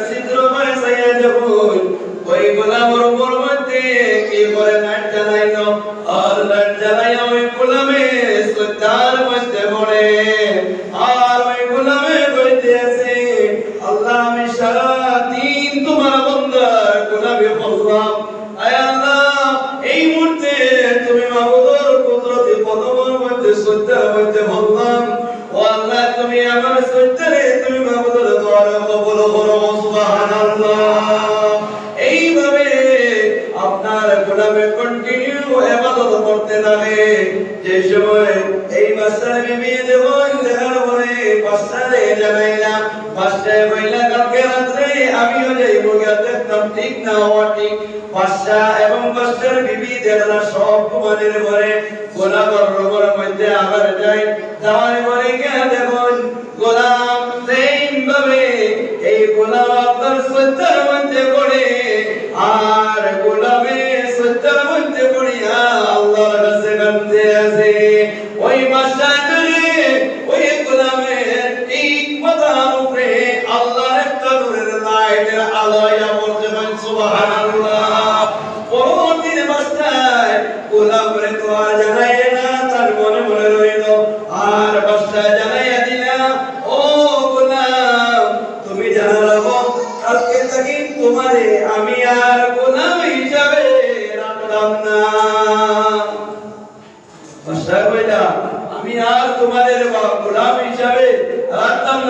ছিদ্র বায় চাইয়া দেখইন ওই গোলামর রুমর মধ্যে কি করে লাইট জ্বালাইল, আর লাইট জ্বালাইয়া ওই গোলামে সজ্জার মধ্যে পড়ে। আর ওই গোলামে কইতে আছে, "আল্লাহ, আমি সারা দিন তোমার বন্দার গোলামি করলাম। আয় আল্লাহ, এই মুহূর্তে তুমি মাবুদর কুদরতি কদমর মধ্যে সজ্জার মধ্যে পড়লাম। ও আল্লাহ, তুমি আমার সজ্জারে তুমি মাবুদর দোয়ারে কবুল করো।" সুবহানাল্লাহ। এইভাবে আপনার গোলামে continue ইবাদত করতে থাকে। যে সময় এই বাদশার বিবি দেখইন, দেখার পরে বাদশারে জানাইলা। বাদশায় কইলা, "কালকে রাত্রে আমিও যাইমু গিয়া দেখতাম ঠিক না হওয়া ঠিক।" বাদশা এবং বাদশার বিবি দেখলা সব ঘুমানির পরে গোলামর রুমর মধ্যে আবার যায়, যাওয়ার পরে গিয়া দেখইন গোলাম same ভাবে এই গোলাম আপনার সজ্জার মধ্যে পড়ে, আর গোলামে সজ্জার মধ্যে পড়িয়া আল্লাহর কাছে কাঁদতে আছে। ওই বাদশায় দেখে ওই গোলামের ঠিক মাথার উপরে আল্লাহর একটা নূরের লাইটের আলো আইয়া পড়ছে। সুবহানাল্লাহ। পরবর্তীতে বাদশায় গোলামরে তো আর জানাইলা না, তার মনে মনে রইল। আর বাদশায় জানাইয়া দিলা, "ও গোলাম, তুমি জানা রাখো, কালকে থাকি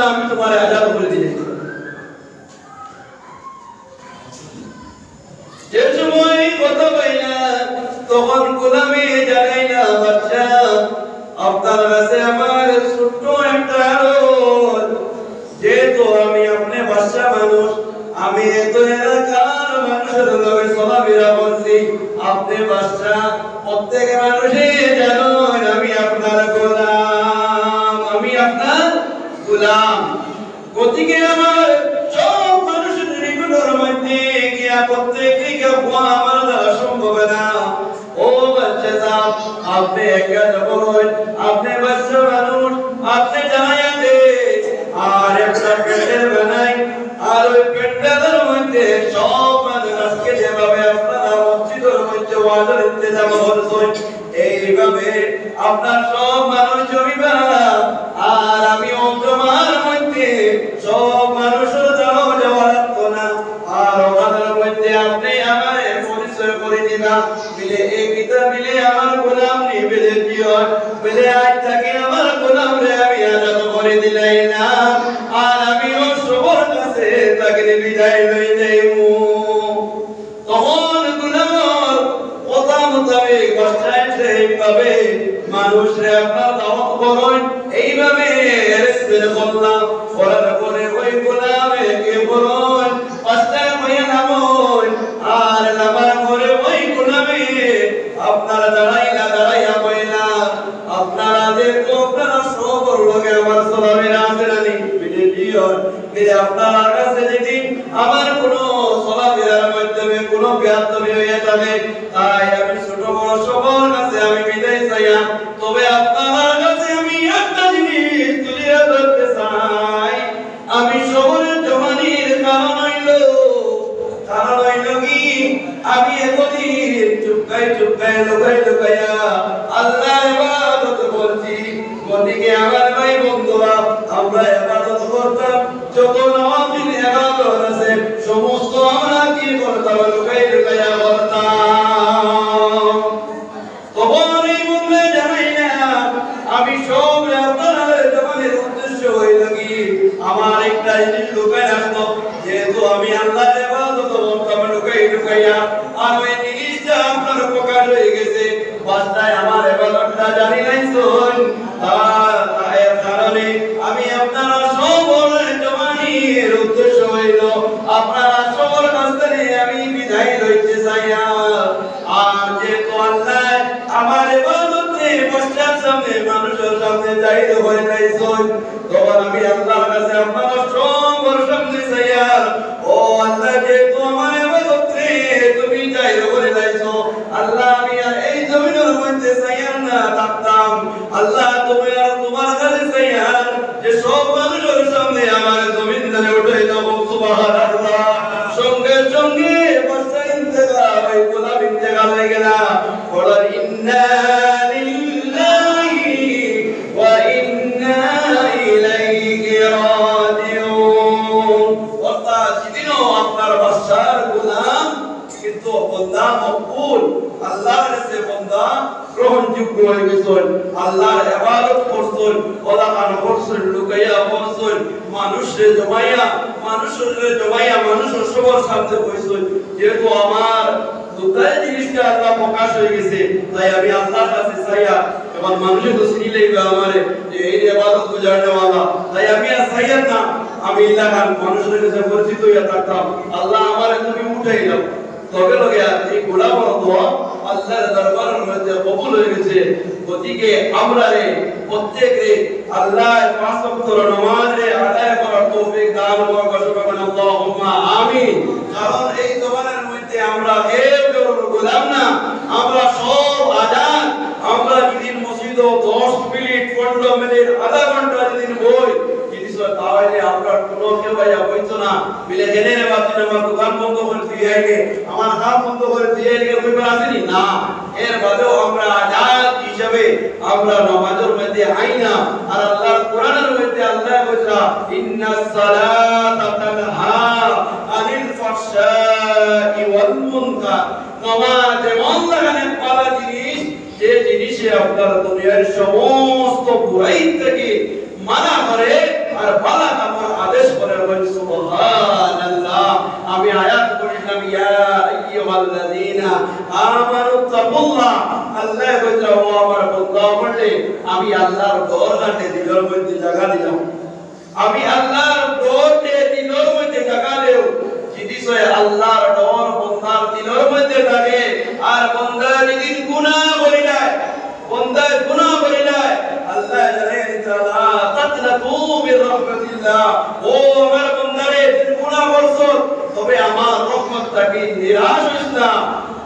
আমি তোমারে আজাদ করি দিলাইছি।" যে সময় কথা কইলা, তখন গোলামে জানাইলা, "বাদশা, আপনার কাছে আমার ছোট্ট একটা আরজ, যেহেতু আমি আপনে বাদশা মানুষ, আমি এত এলাকার মানুষের লগে চলাফেরা করছি, আপনে বাদশা, প্রত্যেক মানুষে জানইন আমি আপনার গোলাম, আমি আপনার গোলাম।" গতিকে আমার সব মানুষের নিকটর মধ্যে গিয়া প্রত্যেককে গিয়া হওয়া আমার দ্বারা সম্ভব না। ও বাদশা সাব, আপনে একা যাব নয়, আপনে বাদশা মানুষ, আপনে জানাইয়া দে। আর একটা প্যান্ডেল বানাই, আর ওই প্যান্ডেলের মধ্যে সব মানুষ আজকে যেভাবে আপনারা মসজিদের মধ্যে ওয়াজের ইন্তেজাম করছেন, এইভাবে আপনার সব মানুষ জমিবা, আর আমি অন্তমার মধ্যে সব মানুষের দ্বারাও যাওয়া লাগতো না। আর ওখানের মধ্যে আপনে আমারে পরিচয় করে দিবা, বিলে এ কিতা বিলে আমার গোলাম নি, বিলে কি হয়, বিলে আজ থাকি আমার গোলাম রে আমি আজাদ করে দিলাইলাম, আর আমি ওর সবার কাছে তাকে বিদায় লই যাইমু। তখন গোলামর কথা মোতাবেক বাদশায় সেইভাবে মানুষরে আপনার দাওয়াত করইন, এইভাবে arrangement করলা, করার পরে ওই গোলামে কি করইন, বাদশায় কইয়া নামইন, আর নামার পরে ওই গোলামে আপনার দাঁড়াইলা, দাঁড়াইয়া কইলা, "আপনারা যেহেতু আপনারা সবর লগে আমার চলাফেরা আছে না নি?" বিলে জি অয়। বিলে আপনার কাছে যদি আমার কোনো চলাফেরার মাধ্যমে কোনো বেয়াদবি হইয়া থাকে, তাই আমি ছোট বড় সবার কাছে আমি বিদায় চাইয়া, তবে আপনার কাছে আমি একটা জিনিস তুলিয়া ধরতে চাই। আমি সবরের জমানির কারণ হইল, কারণ হইল কি, আমি এতদিন চুপকাই চুপকাই লুকাই লুকাইয়া আল্লাহ ইবাদত করছি। গতিকে আমার ভাই বন্ধুরা, আমরা ইবাদত করতাম, যত নওয়াফিল ইবাদত আছে, সমস্ত আমরা কি করতাম? লুকাই লুকাইয়া করতাম। তখন এই বন্ধু জানাই না, আমি সব আপনার জমানের উদ্দেশ্য হইল কি, আমার একটা জিনিস লুকাই রাখতো, যেহেতু আমি আল্লাহর ইবাদত করতাম লুকাই লুকাইয়া, আর ওই জিনিসটা আপনার প্রকাশ হয়ে গেছে, বাদশায় আমার ইবাদতটা জানি নাই শুন। তা, তা এর কারণে আমি আপনারা সবর জমানির উদ্দেশ্য হইল, আপনারা সবর মাঝখানে আমি বিদায় লইতে চাইয়া। আর যেহেতু আল্লাহ আমার ইবাদতে বাদশার সামনে, মানুষের সামনে জাহির হয়ে যাইছইন, তখন আমি আল্লাহর কাছে আপনারা সবর সামনে চাইয়ার, ও আল্লাহ, যেহেতু আমার ইবাদতে তুমি জাহির করে যাইছো, আল্লাহ, আমি আর এই জমিনের মধ্যে চাইয়ার না থাকতাম। আল্লাহ, তুমি আর তোমার কাছে চাইয়ার যে সব মানুষের সামনে আমার জমিন ধরে উঠে যাবো। সুবহানাল্লাহ। সঙ্গে সঙ্গে বাদশা ইন্তেকাল, ওই গোলাম ইন্তেকাল হয়ে গেল। বলেন, "ইন্না লিল্লাহি ওয়া ইন্না ইলাইহি রাজিউন।" অর্থাৎ সেদিনও আপনার বাদশার গোলাম কিন্তু বন্দা মকবুল, আল্লাহর কাছে বন্দা গ্রহণযোগ্য হয়ে গেছইন, আল্লাহর ইবাদত করছইন, ওলাখান করছইন, লুকাইয়া করছইন, মানুষরে জমাইয়া, মানুষরে জমাইয়া, মানুষের সবার সামনে কইছইন। যেহেতু আমার লুকায় জিনিসটা আল্লাহ প্রকাশ হয়ে গেছে, তাই আমি আল্লাহর কাছে চাইয়া, এখন মানুষে তো চিনি লইবে আমারে যে এই ইবাদত গুজারনেওয়ালা, তাই আমি আর চাইয়ার না, আমি এলাকার মানুষের কাছে পরিচিত হইয়া থাকতাম। আল্লাহ, আমারে তুমি উঠাই দাও। লগে লগে এই গোলামর দোয়া আল্লাহর দরবারের মধ্যে কবুল হয়ে গেছে। গতিকে আমরারে প্রত্যেকরে আল্লাহ পাঁচ ওয়াক্ত নামাজরে আদায় করার তৌফিক দান করুক, সকলে বলেন, "আল্লাহুম্মা আমিন।" কারণ এই জমানার মধ্যে আমরা কেউ কেউ গোলাম না, আমরা সব আজাদ। আমরা যদি মসজিদও দশ মিনিট, পনেরো মিনিট, আধা ঘন্টা যদি বই, যদি তাহলে আমরা কোনো কেউ ইয়া বইতো না। বিলে গেলে রে বাতি আমার দোকান বন্ধ করে দিয়ে আইলে, আমার কাম বন্ধ করে দিয়ে আইলে, কইবার আছে নি? না। এর বাদেও আমরা আজাদ হিসাবে আমরা নামাজের মধ্যে আই না। আর আল্লাহর কোরআনের মধ্যে আল্লাহ বলছে, "ইন্নাস সালাতা তানহা আনিল ফাহশাই ওয়াল মুনকার।" নামাজ এমন লাগানে ভালো জিনিস, যে জিনিসে আপনার দুনিয়ার সমস্ত বুরাই থেকে মানা করে আর ভালো আমি আল্লাহর ডররে দিলর মধ্যে জাগালেও, যদি সে আল্লাহর ডর বন্দার দিলর মধ্যে থাকে, আর বন্দা যদি গুনাহ করিলায়, বন্দায় গুনাহ করিলায়, আল্লাহ জানাই দিতা, "লা তাকনাতু মির রাহমাতিল্লাহ।" ও আমার বন্দারে, তুই গুনাহ করছস, তবে আমার রহমত থাকি নিরাশ হইস না।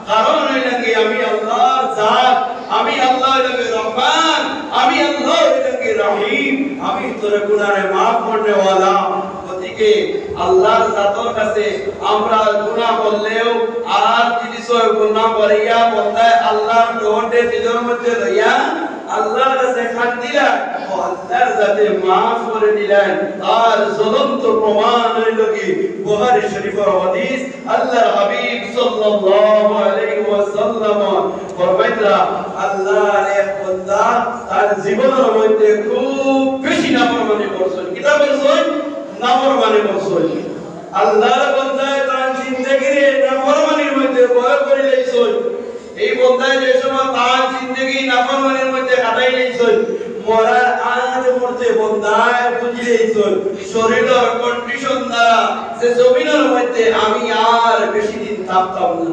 কারণ হইলাম কি, আমি আল্লাহর জাত, আমি আল্লাহ হইলাম কি রহমান, আমি আল্লাহ হইলাম কি রহিম, আমি তোর গুনারে মাফ করনেওয়ালা। গতিকে আল্লাহর জাতর কাছে আমরা গুনাহ করলেও আর যদি সব গুনাহ করিয়া বন্দায় আল্লাহর ডররে দিলর মধ্যে লইয়া আল্লাহর কাছে কান্দিলা, ও আল্লাহর জাতে মাফ করে দিলেন। আর জ্বলন্ত প্রমাণ হইল কি বুখারী শরীফের হাদিস, আল্লাহর হাবিব সাল্লাল্লাহু আলাইহি ওয়াসাল্লাম ফরমাইতরা, আল্লাহর এক বন্দা তার জীবনের মধ্যে খুব বেশি নাফরমানি করছইন। কিতা করছইন? নাফরমানি করছইন। আল্লাহর বন্দায় তার জিন্দেগিরে নাফরমানির মধ্যে বয় করি লাইছইন। এই বন্দায় যে সময় তার জিন্দেগি নাফরমানির মধ্যে কাটাই লাইছইন, মরার আগ মুহূর্তে বন্দায় বুঝি লাইছইন, শরীরর কন্ডিশন দ্বারা যে জমিনর মধ্যে আমি আর বেশি দিন থাকতাম না,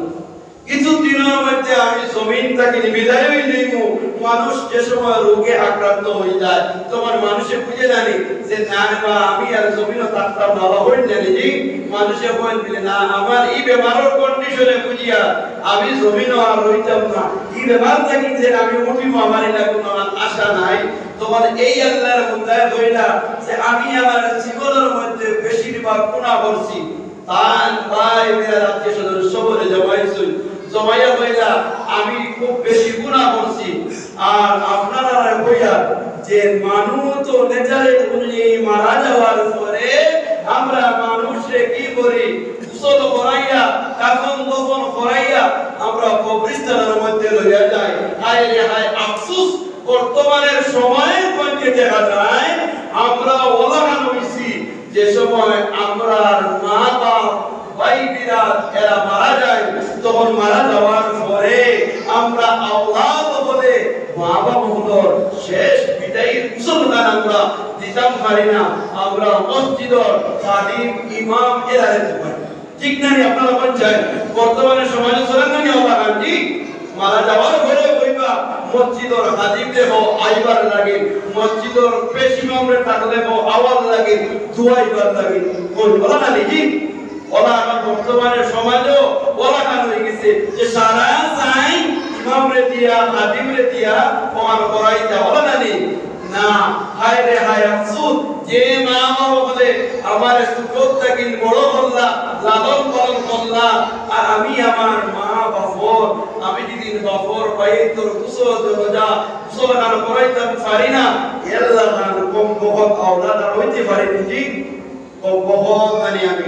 কিছু দিনর মধ্যে আমি জমিন থাকি বিদায় হই যাইমু। মানুষ যে সময় রোগে আক্রান্ত হয়ে যায়, তখন মানুষে বুঝে জানি যে না রে বা, আমি আর জমিনও থাকতাম না, হইল না রে জি। মানুষে কইন বলে, "না, আমার এই বেমারর কন্ডিশনে বুঝিয়া আমি জমিনও আর রইতাম না, এই বেমার থাকি যে আমি উঠিমু, আমার এটা কোনো আশা নাই।" তখন এই আল্লাহর বন্দায় কইলা যে আমি আমার জীবনের মধ্যে বেশিরভাগ গুনাহ করছি। তান ভাই বেরার আত্মীয় স্বজন সবরে জমাইছইন, জমাইয়া কইলা, "আমি খুব বেশি গুনাহ করছি।" আর আপনারা কইয়া যে মানুষ তো ন্যাচারাল অনুযায়ী মারা যাওয়ার পরে আমরা মানুষরে কি করি? গোসল করাইয়া, কাফন দফন করাইয়া আমরা কবরস্থানের মধ্যে লইয়া যাই। হায় রে হায়, আফসোস, বর্তমানের সময়ের মধ্যে দেখা যায় আমরা ওলাখান হইছি, যে সময় আমরার মা বাপ, ভাই বিরাদ এরা মারা যায়, তখন মারা যাওয়ার পরে আমরা আওলাদ হলে মা বাপ হকলর শেষ বিদায়ীর গোসলখান আমরা দিতাম পারি না। আমরা মসজিদর খাদিম, ইমাম এরা দিতে পারি। ঠিক না নি? আপনারা বলছেন, বর্তমানে সমাজে চলেন না নি ওলাখান? জি, মারা যাওয়ার পরে কইবা, মসজিদর খাদিমরে হো আইবার লাগে, মসজিদর পেশ ইমামরে থাকলে হো আওয়ার লাগে, দুয়াইবার লাগে। কই ওলাখান নি? জি, ওলাখান বর্তমানে সমাজও ওলাখান হয়ে গেছে যে সারা সাইন ইমামরে দিয়া, খাদিমরে দিয়া ওখান করাইতা, ওলাখান নি? না, হায় রে হায়, আফসোস, যে মা বাপ হকলে আমার ছোট থাকি বড় করলা, লালন পালন করলা, আর আমি আমার মা বাপর, আমি যদি বাপর ভাইর তোর গোসল দরজা, গোসলখান করাইতাম পারি না, এর লাখান কম বখত আওলাদ আর হইতে পারে নি জি। কম বখত মানে আমি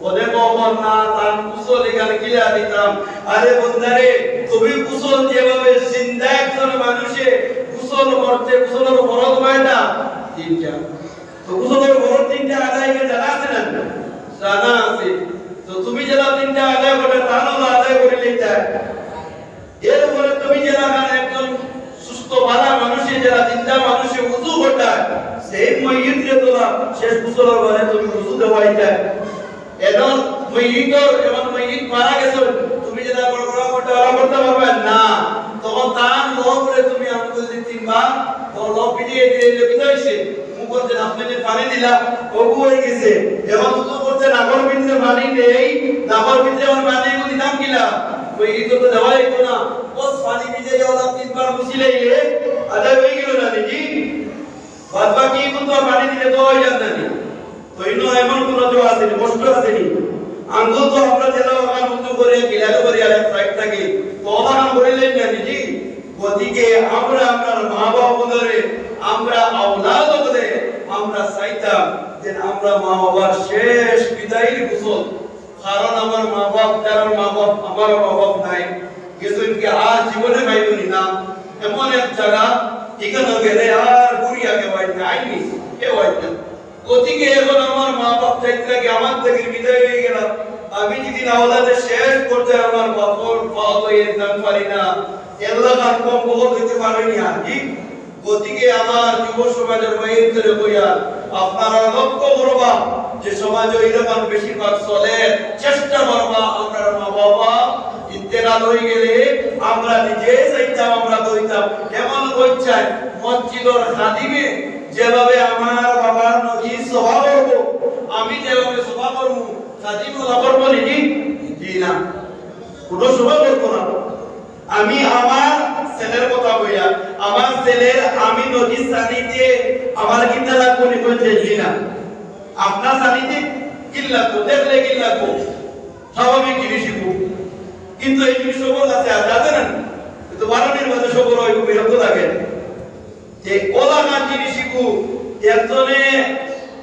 ওদের কখন না তান গোসল এখানে কিলা দিতাম। আরে বন্দারে, তুমি গোসল যেভাবে জিন্দা একজন মানুষে গোসল করতে, গোসলর ফরজ কয়টা? তিনটা। তো গোসলর ফরজ তিনটা আদায় করে জানা আছে না? জানা আছে। তো তুমি যেটা তিনটা আদায় করে, তারও আদায় করে নিতে হয়। এরপরে তুমি যেটা মানে একজন সুস্থ ভালা মানুষে, যেটা জিন্দা মানুষে উজু করতে হয়, সেই ময়িতরে তোলা শেষ গোসলর পরে তুমি উজু দেওয়াইতে হয়। এখন ময়িতর, এখন ময়িত মারা গেছে, তুমি যেটা বড় বড় করতে, ওরা করতে পারবে না। তখন তার লবরে তুমি আঙ্গুল দিয়ে তিনবার, তো লব ভিজিয়ে দিয়ে দিলে ভিজা হয়েছে। মুখর যে নাক দিয়ে পানি দিলা, অগু হয়ে গেছে। এখন উজু করতে নাকর ভিতরে পানি নেই, নাকর ভিতরে আমার পানি এগু দিতাম কিলা? ওই ইতো তো দেওয়া হইতো না। বস পানি ভিজে গেল, তিনবার মুছি লইলে আদায় হয়ে গেল না নাকি? বাদ বাকি কিন্তু আর পানি দিলে তো হয়ে যাবে না। তো ইনো এমন কোনো জো আসেনি, কষ্ট আসেনি। আঙ্গুল তো আমরা যেন ওখানে উজু করে, গিলানো করে, আর এক সাইড থাকি। তো ওখানে করে লেন না নাকি? গতিকে আমরা আমরার মা বাপ ধরে, আমরা আওলাদ ধরে, আমরা চাইতাম যে আমরা মা বাবার শেষ বিদায়ীর গোসল। কারণ আমার মা বাপ, যারা মা বাপ, আমার মা বাপ নাই, গেছেন কি আর জীবনে পাইবনি না। এমন এক জায়গা, এখানে গেলে আর ঘুরিয়া কেউ আইন না, আইনি, কেউ আইন না। গতিকে এখন আমার মা বাপ চাইতে লাগে আমার থেকে বিদায় হয়ে গেলাম। আমি যদি না ওলাদের শেষ পর্যায়ে আমার বাপর পাওয়া তো এর দাম পারি না, এল্লা দাম কম বহল হইতে পারবে না, ঠিক? গতিকে আমার যুব সমাজর ভাইয়ের করে কইয়া, আপনারা লক্ষ্য করবা যে সমাজে এইরকম বেশিরভাগ চলে, চেষ্টা করবা আমরা মা বাবা ইন্তেকাল হয়ে গেলে আমরা নিজে যাইতাম, আমরা দইতাম। এমন হচ্ছে মসজিদর খাদিমে যেভাবে আমার বাবার নজির সভা করবো, আমি যেভাবে সভা করবো, খাদিম ওলা করবো নাকি? জি না, কোনো সভা করবো না। আমি আমার ছেলের কথা কইয়া, আমার ছেলের আমি নজির সানিতে আমার কিতা লাগবো নি? কইছে জি না। আপনার সানিতে কি লাগবো? দেখলে কি লাগবো? স্বাভাবিক জিনিস ইগু। কিন্তু এই জিনিস সবর কাছে আছে, আছে না? কিন্তু বারো দিন বাদে সবর হয়, বিরক্ত লাগে। যে ওলাখান জিনিস ইগু, একজনে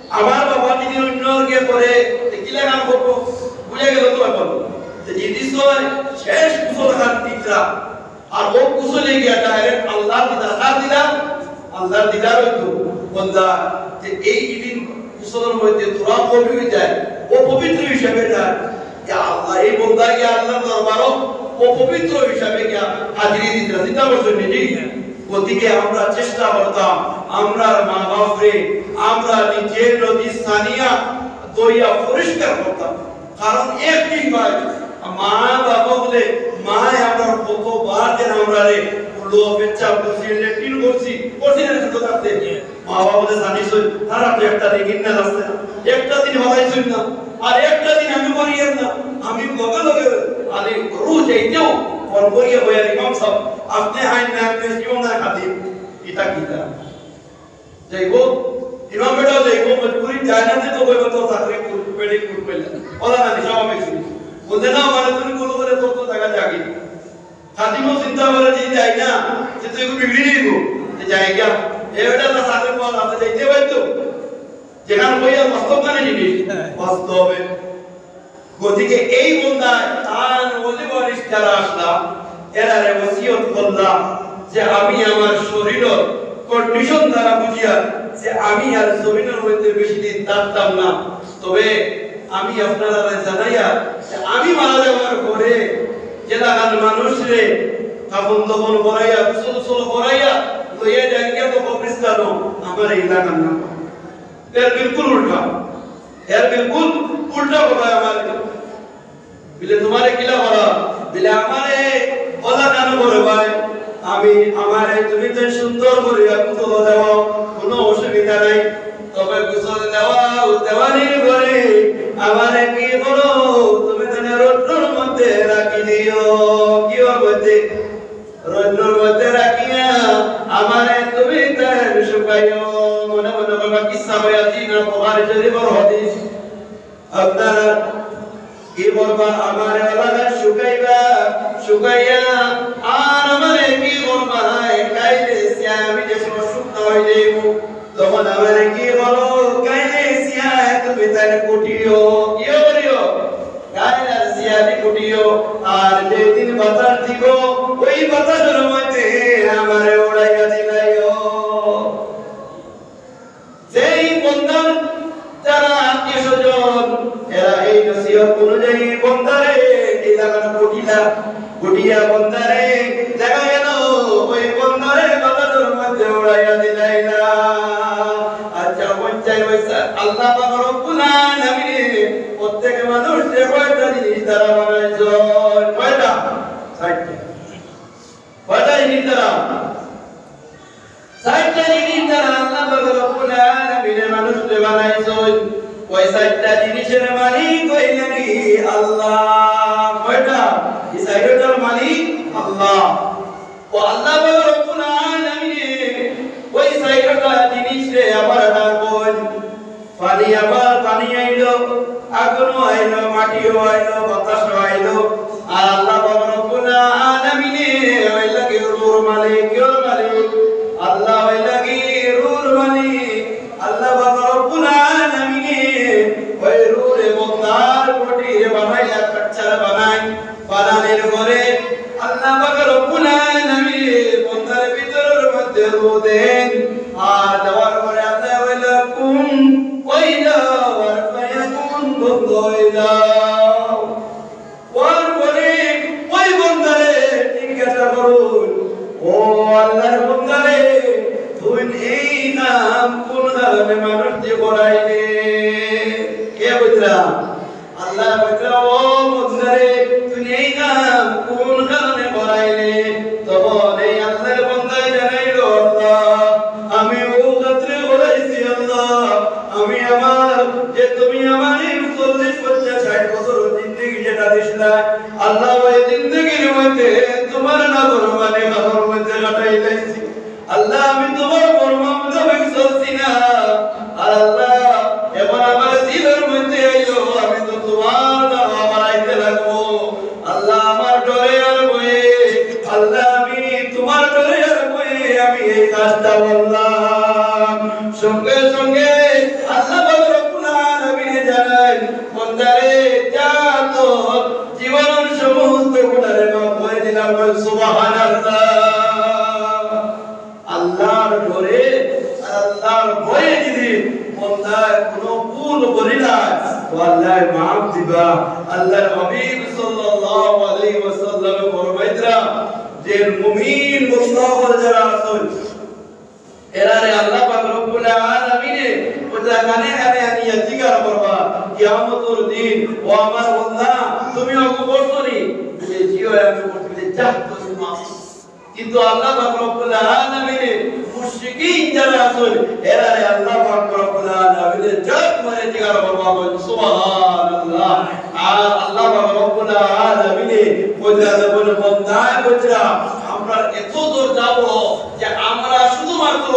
আমার বাবা যদি অন্য গিয়ে করে, তে কি লাগান করবো? বুঝে গেল তো এখন। তো যদি হয় শেষ গোসল খান দিতরা, আর ও গোসলে গিয়া direct আল্লাহ দিদা, কার দিদা? আল্লাহ দিদার হইতো বন্দা। যে এই যদি গোসলের মধ্যে তোরা কবি হয়ে যায়, ও পবিত্র হিসাবে যায়, ইয়া আল্লাহ, এই বন্দা গিয়া আল্লাহর দরবারও ও পবিত্র হিসাবে গিয়া হাজিরি দিতে চিন্তা করছেন নাকি? গতিকে আমরা চেষ্টা করতাম, আমরা মা বাপরে, আমরা নিজে নদী স্থানীয় দইয়া পরিষ্কার করতাম। কারণ একদিন ভাই, মা বাবা বলে, মায় আমরা কতবার যেন আমরা রে, উলো পেচ্ছাপ করছি, লেট্রিন করছি, করছি না ছোট থাকতে? মা বাবা বলে জানিস, তারা তো একটা দিন কিনা যাচ্ছে না, একটা দিন হলাইছই না, আর একটা দিন আমি করি না, আমি লগে লগে, আরে রোজ এইটাও ফোন করিয়া বইয়া, "ইমাম সাহেব, আপনি আইন না, আপনি জীবন না খাতে, এটা কি তা?" যাইব, ইমাম বেটাও যাইব, মজবুরি যায় না, তো কইব, "তোর চাকরি করবে, বেটি করবে না।" ওরা না, নিশা হবে কি? বলতে না, মানে তুমি কোনো করে তোর তো জায়গা যাবি। খাদিমও চিন্তা করে যে যাই না, যে তুই একটু বিগড়ি নিব, যে যাই গিয়া। এ বেটা না চাকরি পাওয়া না, যাইতে পারতো। যেখানে কইয়া বাস্তব মানে জিনিস, বাস্তবে। গতিকে এই বন্দায় তার ওলি ওয়ারিস যারা আসলা, এরারে ওসিয়ত করলাম যে আমি আমার শরীরর condition দ্বারা বুঝিয়া যে আমি আর জমিনের মধ্যে বেশি দিন থাকতাম না। তবে আমি আপনারা জানাইয়া যে আমি মারা যাওয়ার পরে যে লাখান মানুষরে কাফন দফন করাইয়া, গোসল গোসল করাইয়া, লইয়া যাই গিয়া তো কবরস্থানো, আমার এই লাখান না। এর বিলকুল উল্টা। এর বিলকুল উল্টা কথা আমার। বিলে তোমারে কিলা করা? বিলে আমারে ওলা কেন করে ভাই? আমি আমারে তুমি তো সুন্দর করে গোসল দেওয়াও, কোনো অসুবিধা নাই। তবে গোসল দেওয়াও, দেওয়ানির পরে আমারে কি করো? তুমি তো রৌদ্রর মধ্যে রাখি দিও। কিওর মধ্যে? রৌদ্রর মধ্যে রাখিয়া আমারে তুমি তাই শুকাইও। মনে মনে বাবা কিসা হইয়া দিন বুখারী শরীফর হাদিস। আপনারা কি করবা? আমারে আলাদা শুকাইবা, শুকাইয়া আর আমারে কি করবা? কাইলে সিয়া আমি যে সময় শুকনা হয়ে যাইব, তখন আমারে কি করো? কাইলে সিয়া তুমি তাই কুটিও, ইয়ে করিও, কাইলে সিয়া দি কুটিও, আর যেদিন বাতাস দিব, ওই বাতাসের মধ্যে আমারে উড়াইয়া দিলাইও। যেই বন্দার যারা আত্মীয় স্বজন, এরা এই নসিহত অনুযায়ী বন্দারে এই লাগানো কুটিলা, কুটিয়া বন্দারে দেখা গেল, ওই বন্দারে বাতাসের মধ্যে উড়াইয়া দিলাইলা। আচ্ছা, পঞ্চাশ পয়সা আল্লাহ পাক রব্বুল আলামিনে প্রত্যেক মানুষ যে কয়টা জিনিস দ্বারা বানাইছেন, কয়টা? চারটা। কয়টা জিনিস দ্বারা? চারটা জিনিস দ্বারা আল্লাহ পাক রব্বুল আলামিনে মানুষরে বানাইছইন। ওই চারটা জিনিসের মালিক অইলা কি? আল্লাহ। কয়টা? এই চারটার মালিক আল্লাহ। ও আল্লাহ পাক রব্বুল আলামিনে ওই চারটা জিনিসরে আবার ডাকইন। পানি আবার পানি আইলো, আগুনও আইলো, মাটিও আইলো, বাতাসও আইলো। আর আল্লাহ পাক রব্বুল আলামিনে অইলা কি রুহর মালিক, কিওর মালিক? আল্লাহ অইলা কি রুহর মালিক। আল্লাহ পাক রব্বুল আলামিনে ওই রুহরে বন্দার বডিরে বানাইলা, স্ট্রাকচার বানাই, বানানির পরে আল্লাহ পাক রব্বুল আলামিনে বন্দার ভিতরের মধ্যে রুহ দেন। আর দেওয়ার পরে আল্লাহ বলল, "কুন ফায়াকুন, বন্ধ হয়ে যাও।" ওর পরে ওই বন্দারে জিজ্ঞাসা করুন, "ও আল্লাহর বন্দারে, মানে মানুষ দি করাইলে। কে বুঝলা? আল্লাহ বুঝলা, ও বন্দারে, তুই এই কাম কোন কারণে করাইলে? তখন এই আল্লাহর বন্দায় জানাইল, আল্লাহ, আমি ও খাতিরে করাইছি আল্লাহ, আমি আমার, যে তুমি আমার এই চল্লিশ, পঞ্চাশ, ষাট বছর জিন্দেগি যেটা দিছিলা, আল্লাহ, ওই জিন্দেগির মধ্যে তোমার নাফরমানি খাবার মধ্যে কাটাই লাইছি। আল্লাহ, আমি তোমার ফরমান মোতাবেক চলছি না। আর আল্লাহ, এবার আমার দিলের মধ্যে আইলো, আমি তো তোমার দাওয়া বাড়াইতে লাগবো। আল্লাহ, আমার ডরে আর ভয়ে, আল্লাহ, আমি তোমার ডরে আর ভয়ে আমি এই কাজটা বললাম। সঙ্গে সঙ্গে আল্লাহ পাক রব্বুল আলামিনে জানাই, বন্দারে, যা, তোর জীবনের সমস্ত গুনারে মাফ করে দিলাম। বল, সুবহানাল্লাহ। আল্লাহর ডরে আর আল্লাহর ভয়ে যদি বন্দায় কোনো ভুল করিলা, তো আল্লাহ মাফ দিবা। আল্লাহর হাবিব সাল্লাল্লাহু আলাইহি ওয়াসাল্লাম ফরমাইতরা, যে মুমিন মুস্তাফা যারা আছইন, এরারে আল্লাহ পাক রব্বুল আলামিনে ওটা কানে কানে আনিয়া জিকার করবা কিয়ামতর দিন, ও আমার বন্দা, তুমি অগু করছো নি? বলে, জি অয়, আমি করছি। বলে, যা, তুমি মাফ। কিন্তু আল্লাহ পাক রব্বুল আলামিনে মুশরিকিন যারা আছইন, এরারে আল্লাহ পাক রব্বুল আলামিনে জাত মারে জিকার করবা। বল, সুবহানাল্লাহ। আর আল্লাহ পাক রব্বুল আলামিনে কইরা বলে, বন্দায় কইরা, আমরা এত দরজা বড় যে আমরা শুধুমাত্র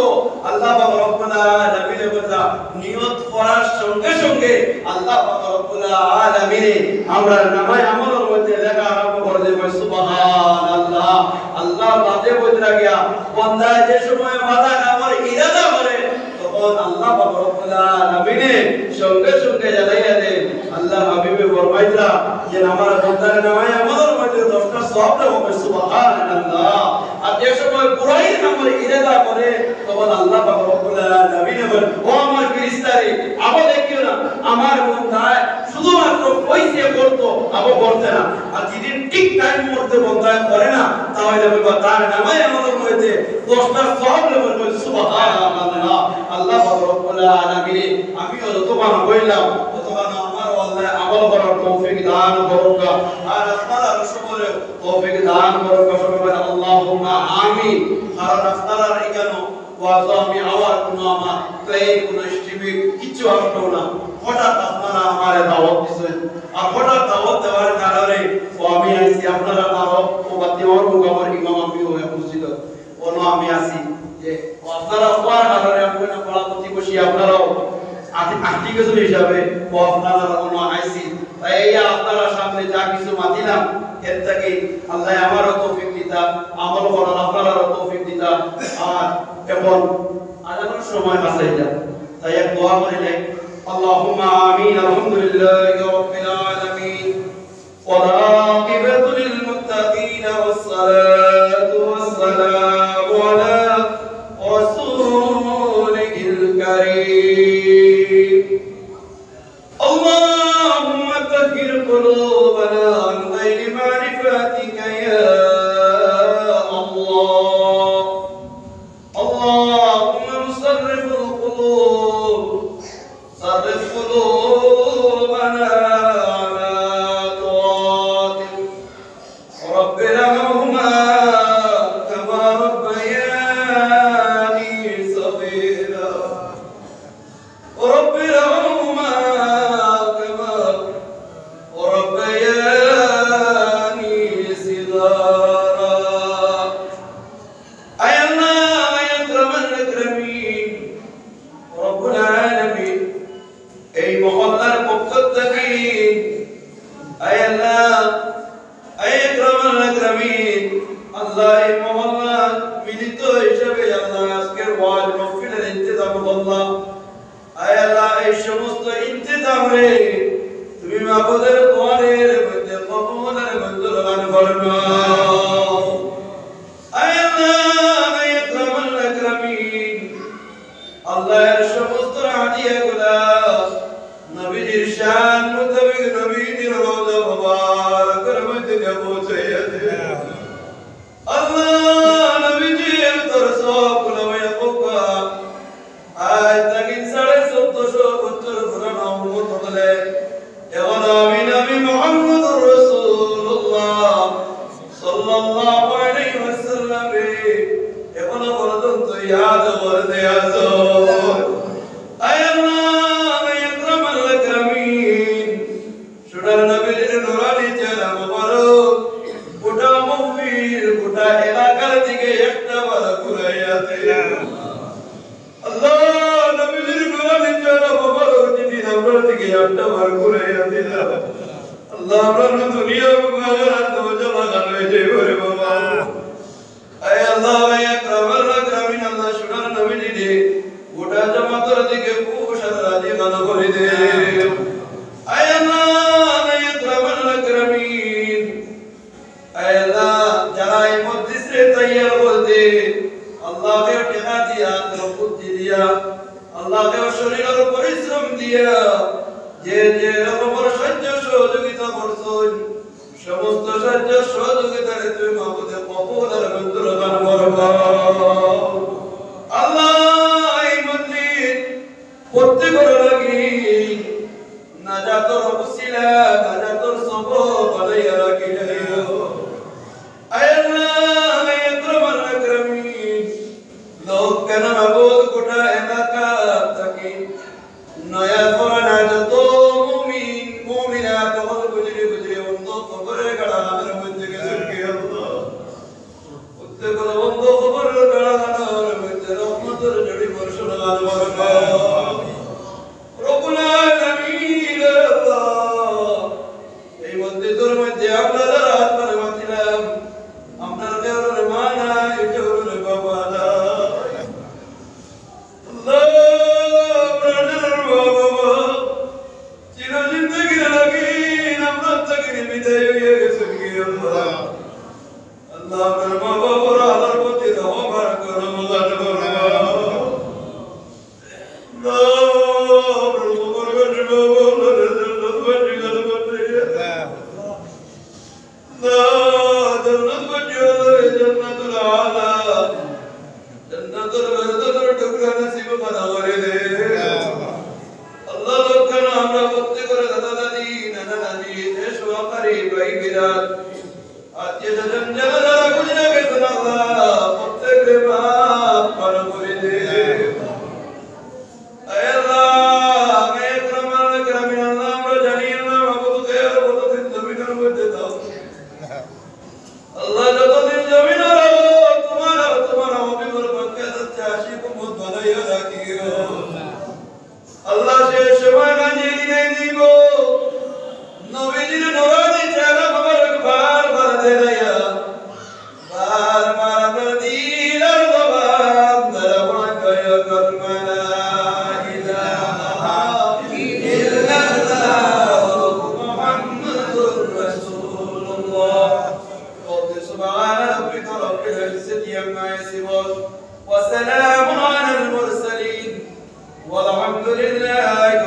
আল্লাহ পাক রব্বুল আলামিনে কইরা নিয়ত করার সঙ্গে সঙ্গে আল্লাহ পাক রব্বুল আলামিনে আমরার নামায় আমলর মধ্যে লেখা আরম্ভ করে দেয়। সুবহানাল্লাহ। আল্লাহ বাদে বইতরা গিয়া বন্দায় যে সময় ভালা কামর ইরাদা করে, তখন আল্লাহ পাক রব্বুল আলামিনে সঙ্গে সঙ্গে জানাইয়া দেন। আল্লাহর হাবিবে ফরমাইতরা যে আমার বন্দার নামায় আমলর মধ্যে দশটা সওয়াব লেখা। সুবহানাল্লাহ। আর যে সময় বুরাইর কামর ইরাদা করে, তখন আল্লাহ পাক রব্বুল আলামিনে বলেন, ও আমার ফিরিস্তারে, আবার দেখিও না, আমার বন্দায় শুধুমাত্র কইছে করতো, আবার করতে না। আর যদি ঠিক টাইম মধ্যে বন্দায় করে না, তাহলে বলবা তার নামায় আমলর মধ্যে দশটা সওয়াব লেখা। সুবহানাল্লাহ। আল্লাহ পাক রব্বুল আলামিনে, আমি যতখান কইলাম, ততখান আমার আল্লাহ আমল করার তৌফিক দান করুক। আর আপনারা সকলে তৌফিক দান করুক। সকলে বলেন, আল্লাহুম্মা আমিন। কারণ আপনারা এখানে ওয়াজ আমি আওয়ার কোনো আমার প্লেন, কোনো এস্টিমেট, কিচ্ছু আসলো না। হঠাৎ আপনারা আমারে দাওয়াত দিছেন। আর হঠাৎ দাওয়াত দেওয়ার কারণে ও আমি আইছি, আপনারা আরো ও বাতি আমার মুখামর ইমাম আমি হয়ে উপস্থিত। অনো আমি আছি যে ও আপনারা হওয়ার কারণে আমি না পাড়া প্রতিবেশী, আপনারাও আতি-, আত্মীয় স্বজন হিসাবে ও আপনারা অনো আইছি। তাই এই আপনারা সামনে যা কিছু মাতিলাম, এর থেকে আল্লাহ আমারও তৌফিক দিতা, আমল করার আপনারারও তৌফিক দিতা। আর এখন আজানোর সময় বাঁচাই যা, তাই এক দোয়া করিলে, আল্লাহুম্মা আমিন। আলহামদুলিল্লাহি রাব্বিল আলামিন। والعاقبة للمتقين والصلاة والسلام على رسوله الكريم. اللهم طهر قلوبنا عن غير معرفتك يا الله. اللهم صرف القلوب، صرف قلوبنا على طاعتك. رب ارحمهما كما ربياني صغيرا. رب ارحمهما كما ربياني صغارا. আয় আল্লাহ, আয় আকরামাল আকরামিন, রব্বুল আলামিন, এই মহল্লার পক্ষ থাকি, আয় আল্লাহ, আয় আকরামাল আকরামিন, আল্লাহ, এই মহল্লা মিলিত হিসাবে আল্লাহ আজকের ওয়াজ মাহফিলের ইন্তেজাম করলাম। আয় আল্লাহ, এই সমস্ত ইন্তেজামরে তুমি মাবুদের দরবারের মধ্যে কবুলের মঞ্জুর দান ফরমাও। আয় আল্লাহ, আয় আকরামাল আকরামিন, আল্লাহ, এর সমস্ত হাদিয়াগুলা নবীজির শান মোতাবেক নবীজির রওজা মুবারকের মধ্যে পৌঁছাইয়া দেও। আল্লাহ, নবীজির দরস গুলামে আবুকা, আজ তাকিন একটা বার ঘুরাইয়া দিলাম। আল্লাহ, আমরা দুনিয়া এবং আখিরাত দুইটা লাগান হয়ে যাইব রে বাবা। আয় আল্লাহ, আয় আকরামুল আকরামিন, আল্লাহ, সোনার নবীজিরে গোটা জামাতর দিকে খুব সারা রাজি ভালো করে দে। আয় আল্লাহ, আয় আকরামুল আকরামিন, আয় আল্লাহ, যারা এই মজলিসে তৈয়ার করতে, আল্লাহ, কেউ টেকা দিয়া, কেউ বুদ্ধি দিয়া, আল্লাহ, কেউ শরীরের পরিশ্রম দিয়া, যে যে রকমের সাহায্য সহযোগিতা করছেন, সমস্ত সাহায্য সহযোগিতারে তুমি মাবুদে কবুল আর মঞ্জুর দান করবা। আল্লাহ, এই মসজিদ প্রত্যেকর লাগি নাজাতর উসিলা, নাজাতর সবব বানাইয়া রাখি যাইও। আয় আল্লাহ, আয় আকরামুল আকরামিন, লোক কেন মাবুদ গোটা এলাকা থাকি নয়া পুরানা যত মুমিন, মুমিনাত হকল গুজরি গুজরি অন্ধ কবরে গাড়া হামের মধ্যে গেছে কে আল্লাহ। প্রত্যেক অন্ধ কবরে গাড়া হামের মধ্যে রহমতের ঝড়ি বর্ষণ আল্লাহ। রব্বুল আলামিন, আল্লাহ, এই মসজিদের মধ্যে আমরা যারা আত্মারে মাতিলাম, আমরা কেউর মা নাই, কেউর বাবা নাই। আল্লাহ, আমরা যারা বাবা মা, চির জিন্দেগির লাগি আমরা থাকি বিদায় হয়ে গেছে কি আল্লাহ। আল্লাহ, আপনার মা বাবার আল্লাহর প্রতি রহম আর করম দান করুন। আল্লাহ, আপনার কবরবাসী মা বাবারে জান্নাতবাসী করে বানাইয়া দেন। আল্লাহ, জান্নাতবাসী হলে জান্নাতুল আলা, জান্নাতুল ফেরদাউসের টুকরা নসিব বানা করে দে। আল্লাহ, লোকখানা আমরা প্রত্যেকর দাদা দাদি, নানা নানি, এ সহকারী, ভাই বিরাট, আত্মীয় স্বজন যারা যারা গুজরে গেছেন, আল্লাহ, প্রত্যেকরে মাফ পান করে দে। আয় আল্লাহ, আয় আকরামুল আকরামিন, আল্লাহ, আমরা জানি, আল্লাহ, মাবুদ, কেউ কতদিন জমিনের মধ্যে দাও। আল্লাহ, যতদিন জমিন রাখো, তোমার আর তোমার হাবিবের পক্ষে যাচ্ছে আশিক উম্মত বানাইয়া রাখিও। আল্লাহ, শেষ সময় কাজে দিনে দিব। নবীজির নুরানি চেহারা মোবারক বারবার দেখাইয়া, বারবার আপনার দিল আর জবান দ্বারা পড়া কয় কলমা লা ইলাহা ইল্লাল্লাহ মুহাম্মাদুর রাসূলুল্লাহ। قل سبحان ربك رب العزة عما يصفون وسلام على المرسلين والحمد لله